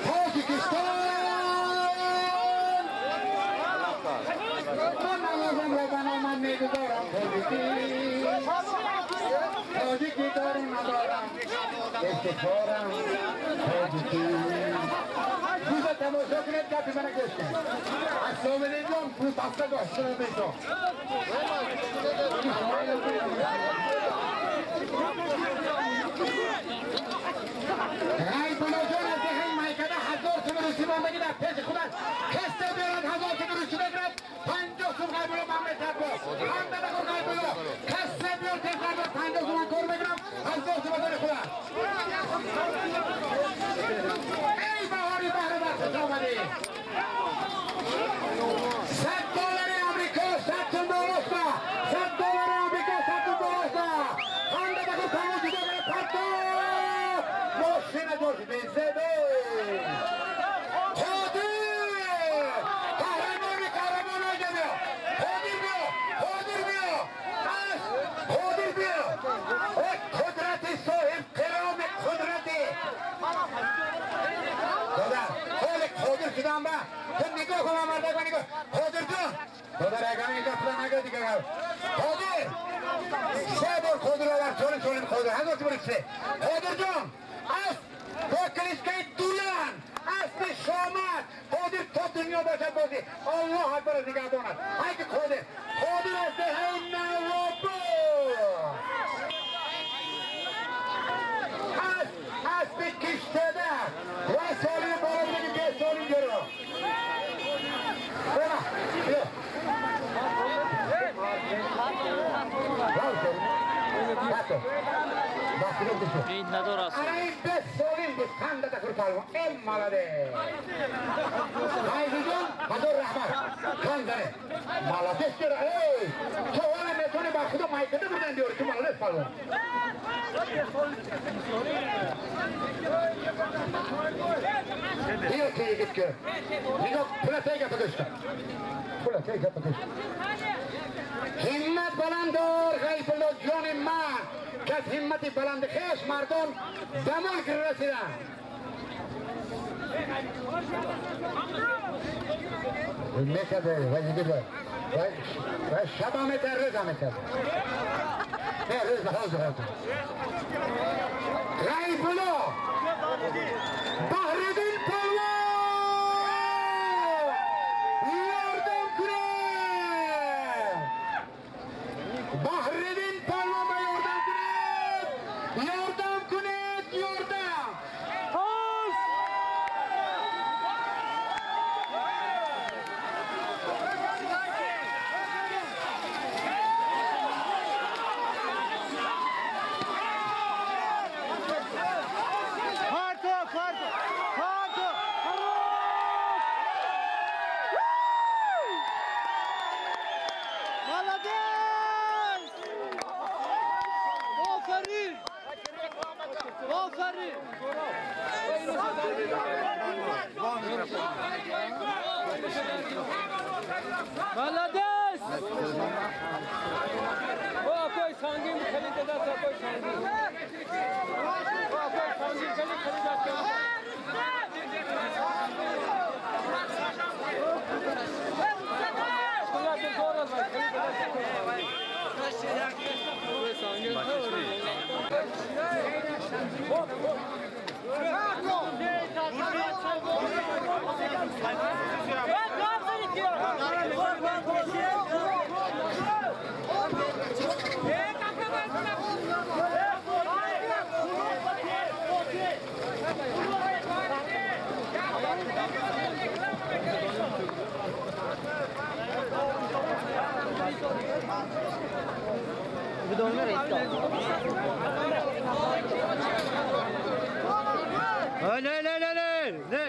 Speaker 3: Тоҷикистон ман намозамро ба номат мегузорам, тоҷикӣ тоҷикӣ дору надорам, ифтихорам тоҷикӣ. Буза тамошо кунед, гапи мана гӯш кунед. Ассалому алайкум, буз баста доштана мешо. Ғайбуллоҷон аз деҳаи Майкада 1000 сум русӣ мондагӣ дар пеши худаш касе биёрад 1000 сум русӣ бигирад, 50 сум Ғайбулло ман метарбо. Ҳанда нахӯр Ғайбулло. Касе биёр тез Ғайбулло 50 сум ман кор мекунам, 1000 сум аз они худаш. Эй баҳори баҳри бар хуш омадӣ. 100 доллари Амрико, 100 сум болошта. 100 доллари Амрико, 100 сум болошта. Ҳанда нахӯр панҷоҳ ҷудо кара парто. Мошина ҷош безебе. Қодир! Қаҳрамони қаҳрамон оҷа биё! Қодир биё! Қодир биё! Ас! Қодир биё! О қудрати соҳиб қироми қудрати! Додар, ҳоли қодир шудам ба ту нигоҳ кун, мардак ба нигоҳ. Қодир ҷон! Додар, агар ин гапла нагӯ дигар гап. Қодир! Се бор Қодир овард, чорим чорим Қодир. 1000 сум се. Қодир ҷон! Ас бо кличкаи Дулан, аспи шомат, Қодир то дунё бошад бозӣ. Аллоҳ акбар аз нигаҳбонат. Ҳай ки Қодир. Қодир аз деҳаи Навобод. Аз аспи киштада ва соли боло будаги 5 соли ҷаро. Бема, биё.
Speaker 4: Ин надорад.
Speaker 3: Ана ин 5 солим буд, қанда такур палвон. Эй молодец. Файзиҷон, ҳазор раҳмат. Қандане. Молодец чера. Эй, ту ҳола метавонӣ ба худо майкада бурдан биёрӣ, ту молодец палвон. Биё ту йигит ки. Нигоҳ, пула тай гапа гӯш кун. Пула тай гапа гӯш кун. Ҳиммат баландор Ғайбулло ҷони ман, ки аз ҳиммати баланди хеш мардон ба мулк расиданд. Мекарде, ва йигит ва шаба метар, рӯза метар. Не, рӯза, ҳозир, ҳозир. Ғайбулло Баҳриддин палвон ёрдам кунед! Баҳриддин палвон ба ёрдам кунед! Ёрдам кунед, ёрдам!
Speaker 1: Parto, parto, parto! Молодец! Офарин! Офарин!
Speaker 4: Молодец! О, какой сангин хали дада, какой сангин. О, какой сангин хали хали дада. Куда ты город, хали дада, какой сангин.
Speaker 1: Ne, ne, ne, ne, ne.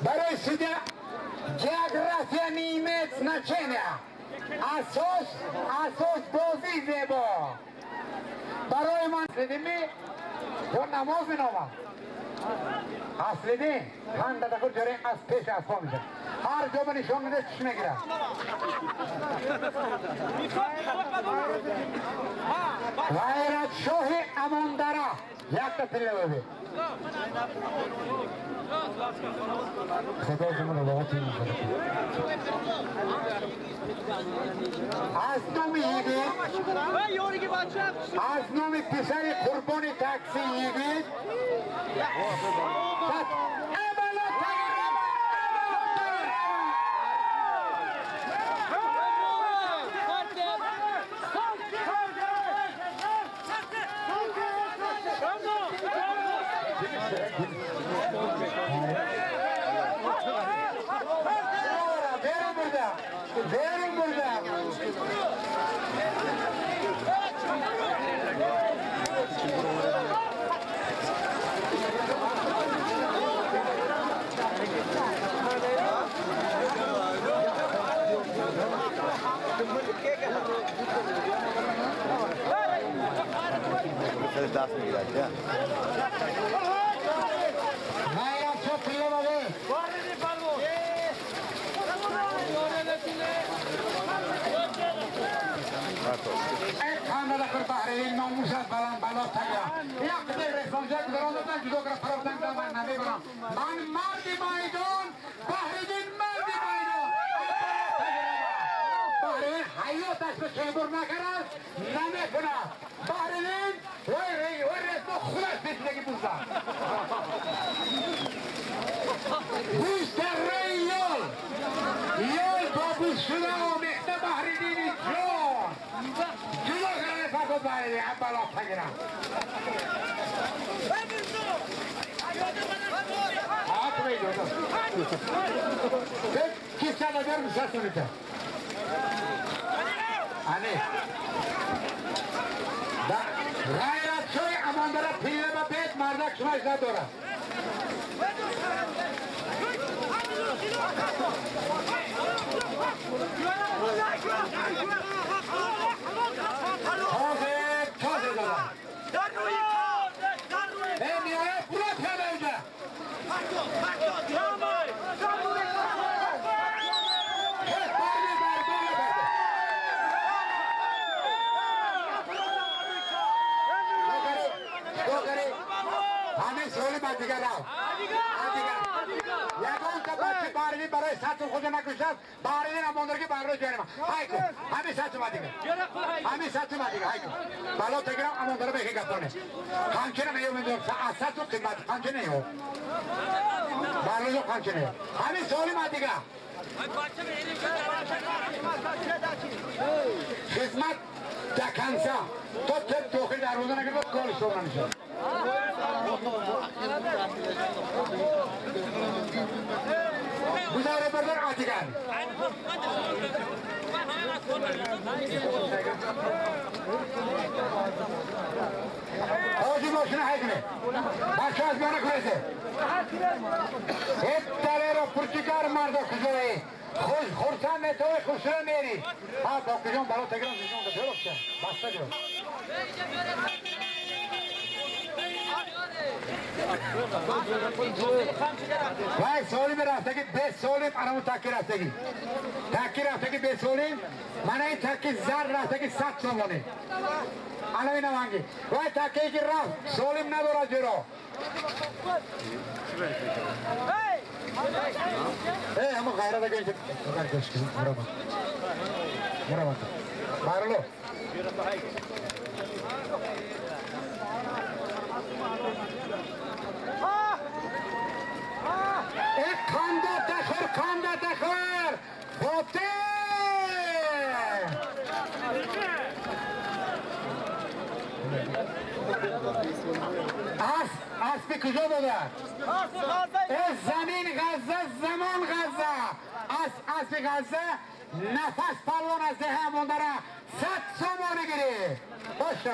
Speaker 3: Барои судья география не имеет значения. Асос бозӣ зебо. Барои ман Аслидин ё намоз меномад. Аслидин панд дакур ҷаре аз пеш асбо мешавад. Ҳар ҷо ба нишон медиҳад чиш мегирад. Ғайратшоҳи Амондара якта тилло бибин. Худо шуморо лоғати аз номи йигит, аз номи писари қурбони такси йигит Verin burada. خنده در بحرین ناموس از بلند بلا تگیا یک دل رسانجه گذراندم من جدا کرد پرافتن که من نمیبرم من مرد میدان بحرین مرد میدان بحرین حیاتش به چهبر نکرد نمیکند بحرین وی رسما خودش پیشنگی بوزد بوز در ری یال یال با بوز شده آمیخته بحرین جان جدا کرده فقط بحرین بلا تگیرم کیسه ندارم سرسونیته ане غیرت شوی امان داره پیله با بیت مردک شماش نداره تازه تازه دادم ای میایه برو پیاده اونجا دیگر راو یگان تا بچه باروی برای ساتو خود نکشد باروی نموندر که باروی جانم های کو همین ساتو ما دیگه همین ساتو ما دیگه های کو بالا تگرام اموندر به گپونه خانچه نه یو میدونم ساتو قیمت خانچه نه یو باروی خانچه نه همین سوالی ما دیگه خدمت دکنسا تو تب توخی دروازه نکرد کار شما نمیشه گزاره بردار آتیگان حاجی ماشین حیکنه بچه از بیانه کنیسه اتره رو پرچیکار مرد کجایی خوش خورسند توی خوشره میری ها با کجام برا تگرام زیجون که بیرو بشه بسته بیرو وای سالم رفتگی به سالم انمو تکی رفتگی تکی رفتگی به سالم من این تکی زر رفتگی 100 سومانی الان اینم هنگی وای تکی که رفت سالم نداره جرا ای همون غیره بگه که مرا مرا بارلو خنده تخور فاتح اسب کجا داده؟ زمین غزه زمان غزه اسب غزه نفس پلوان از ده همون داره 100 سومانی گیری باشه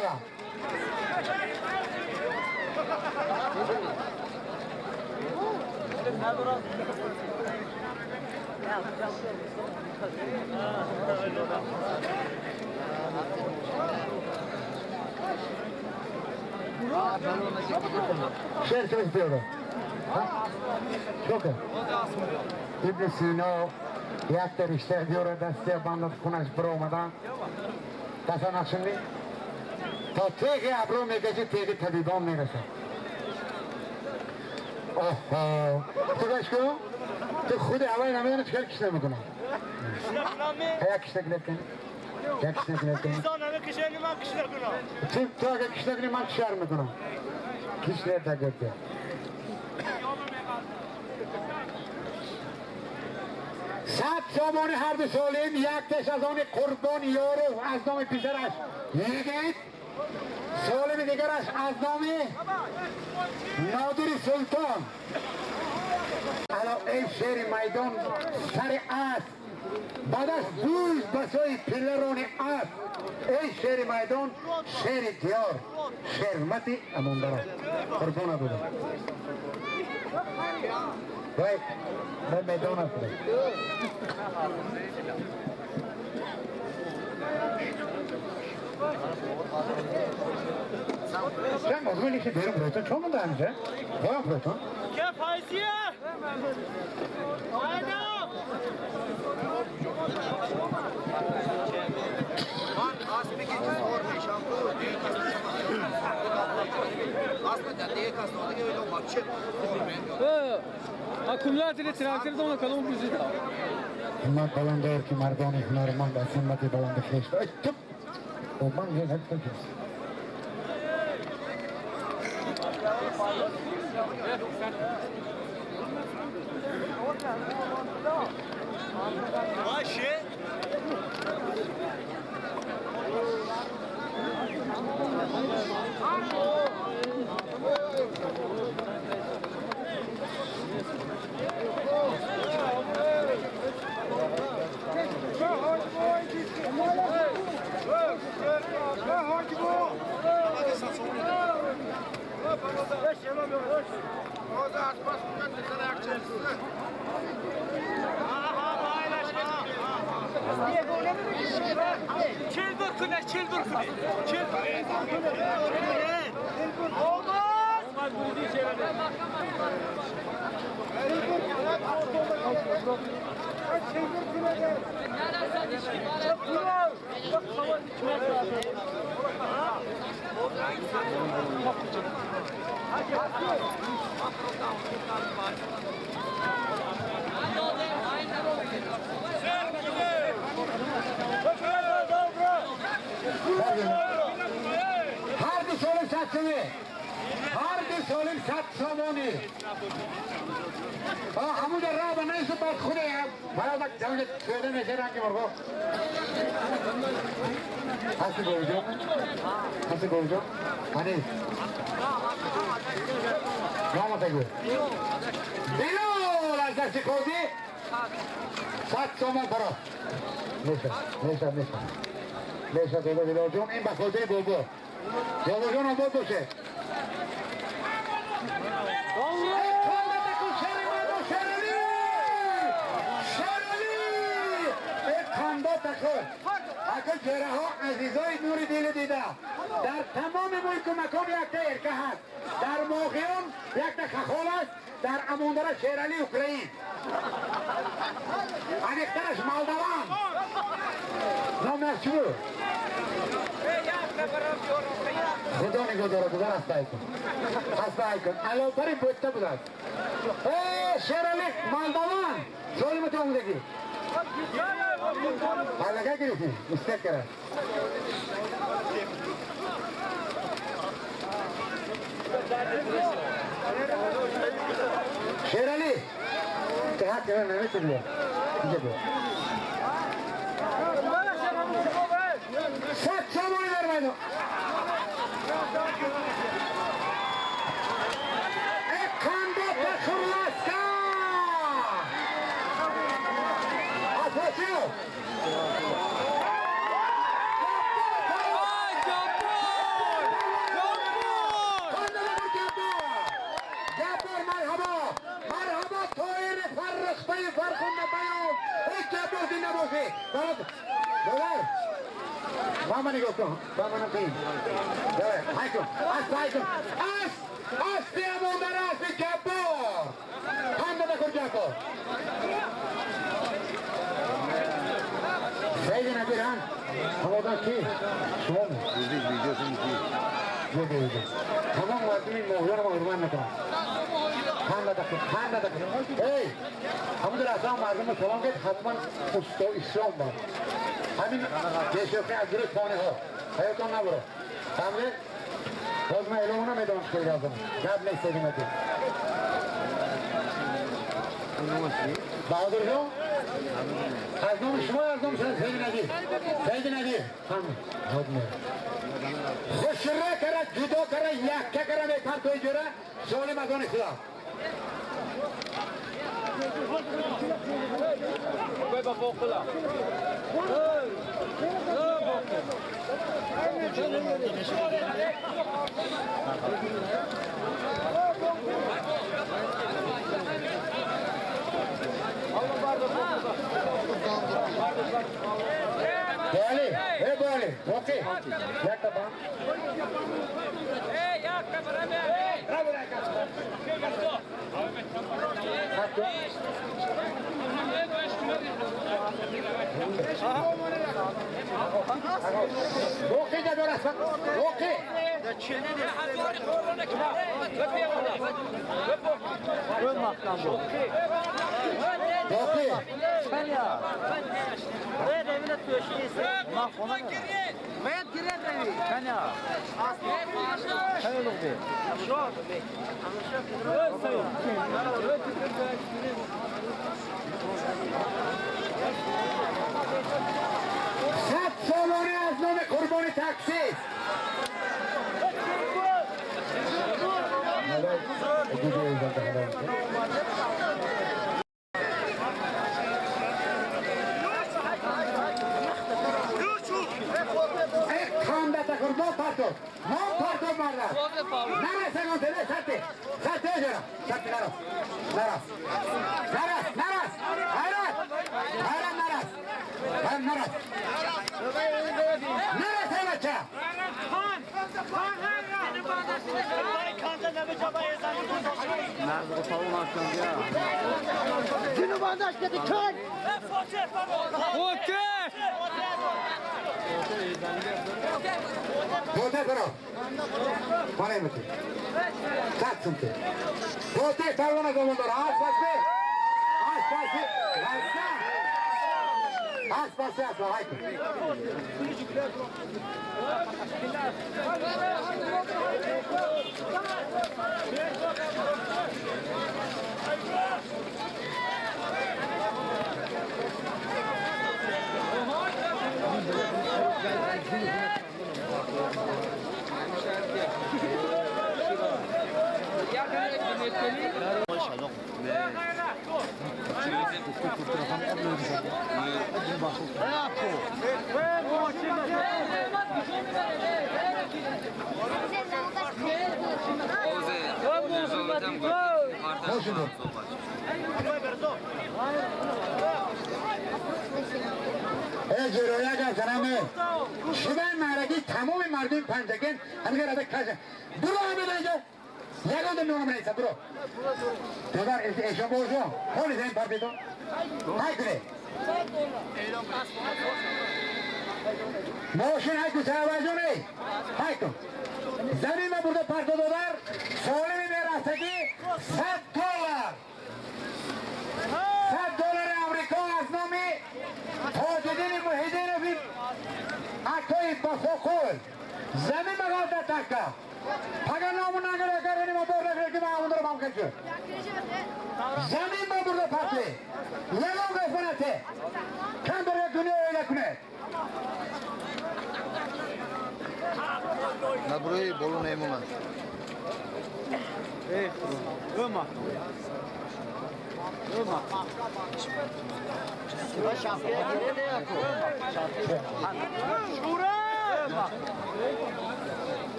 Speaker 3: شعر چه بیاره؟ شکر ابن سینا یک رشته بیاره دسته بند خونش برو آمدن دسته نقشندی تا تیغ ابرو میکشه تیغ طبیبان میرسه اوه تو گوش کن تو خود اول نمیدونی چیکار کش نمیکنم یک کش نکنه یک کش نکنه تو اگه کش نکنی من شر میکنم کش نکنه 100 سامانی هر دو سالم یک تش از آن قربان یارو از نام پسرش یگید سالم دیگرش از نام نادر سلطان الان ای شیر میدان سر اسب بعد از بوز بسای پلران اسب ای شیر میدان شیر دیار شرمت امانداران قربان بودم وای من میدان است چند موضوع نیست بیرون پروتون چون مونده همیشه؟ بایم پروتون؟
Speaker 4: که فایزیه؟ Аккумулятори трактор дона калон бузида.
Speaker 3: Ҳиммат баландор ки мардони ҳунарманд аз ҳиммати баланди хеш. Туп! Ман
Speaker 5: باشه.
Speaker 3: هر دو سالم 100 سومه، هر دو سالم 100 سومانی. همون در راه بنایست باید خوده برای باید جمعه سویده میشه رنگ مرگو. هستی بابا جان؟ هستی بابا جان؟ هنی نامت گو بلال از دست قاضی 100 سومان برا میشه میشه میشه میشه بابا بلال جان. این به خاطر بابا بابا جان آباد باشه. اگر جره ها عزیزای نور دل دیده در تمام ملک و مکان یک تا ارکه هست، در ماغیان یک تا خخال است، در اماندره شیرالی اوکراین، انیخترش مالدوان نام چی بود؟ خدا نگاه داره بودن هسته ایکن هسته ایکن علاوه بوده بود است شیرالی مالدوان ظلمت آمدگی حلقه گرفتی مستق کرد. شیرالی تحت کنار نمیتونی بیا اینجا بیا. 100 سومانی در میدان. ماما نگاه کن، ماما نگاه کن. های کن، اس های کن، اس اس دیاموندر اس جبار. هم بکن جبار. خیلی نبیرن. همادان کی؟ شما می. ویدیو. تمام مردمی مهیان ما حرمان نکنن. هم ندکن، هم ندکن. ای، همون در اصلا مردم سلام کرد، حتما استا اسلام با. همین دیشوکه از درست خانه ها حیاتان نبرو فهمیده؟ باز من اعلام نمیدونم چطوری لازم گب نیست دیمتی بهادر جان از نام شما از نام سید ندیر سید ندیر همین خوشره کرد جدا کرد یکه کرد میپر توی جوره ظالم از آن خدا Bali, hey Bali, okay. Yakka ba.
Speaker 4: Hey, yakka ba.
Speaker 3: Bravo, yakka. Боқӣ дорад, боқӣ. Боқӣ. صد سالانه از نام قربان تاکسی.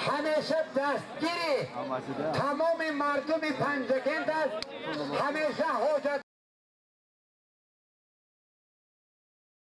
Speaker 3: ҳамеша дастгири тамоми мардуми Панҷакент аст, ҳамеша ҳоҷат.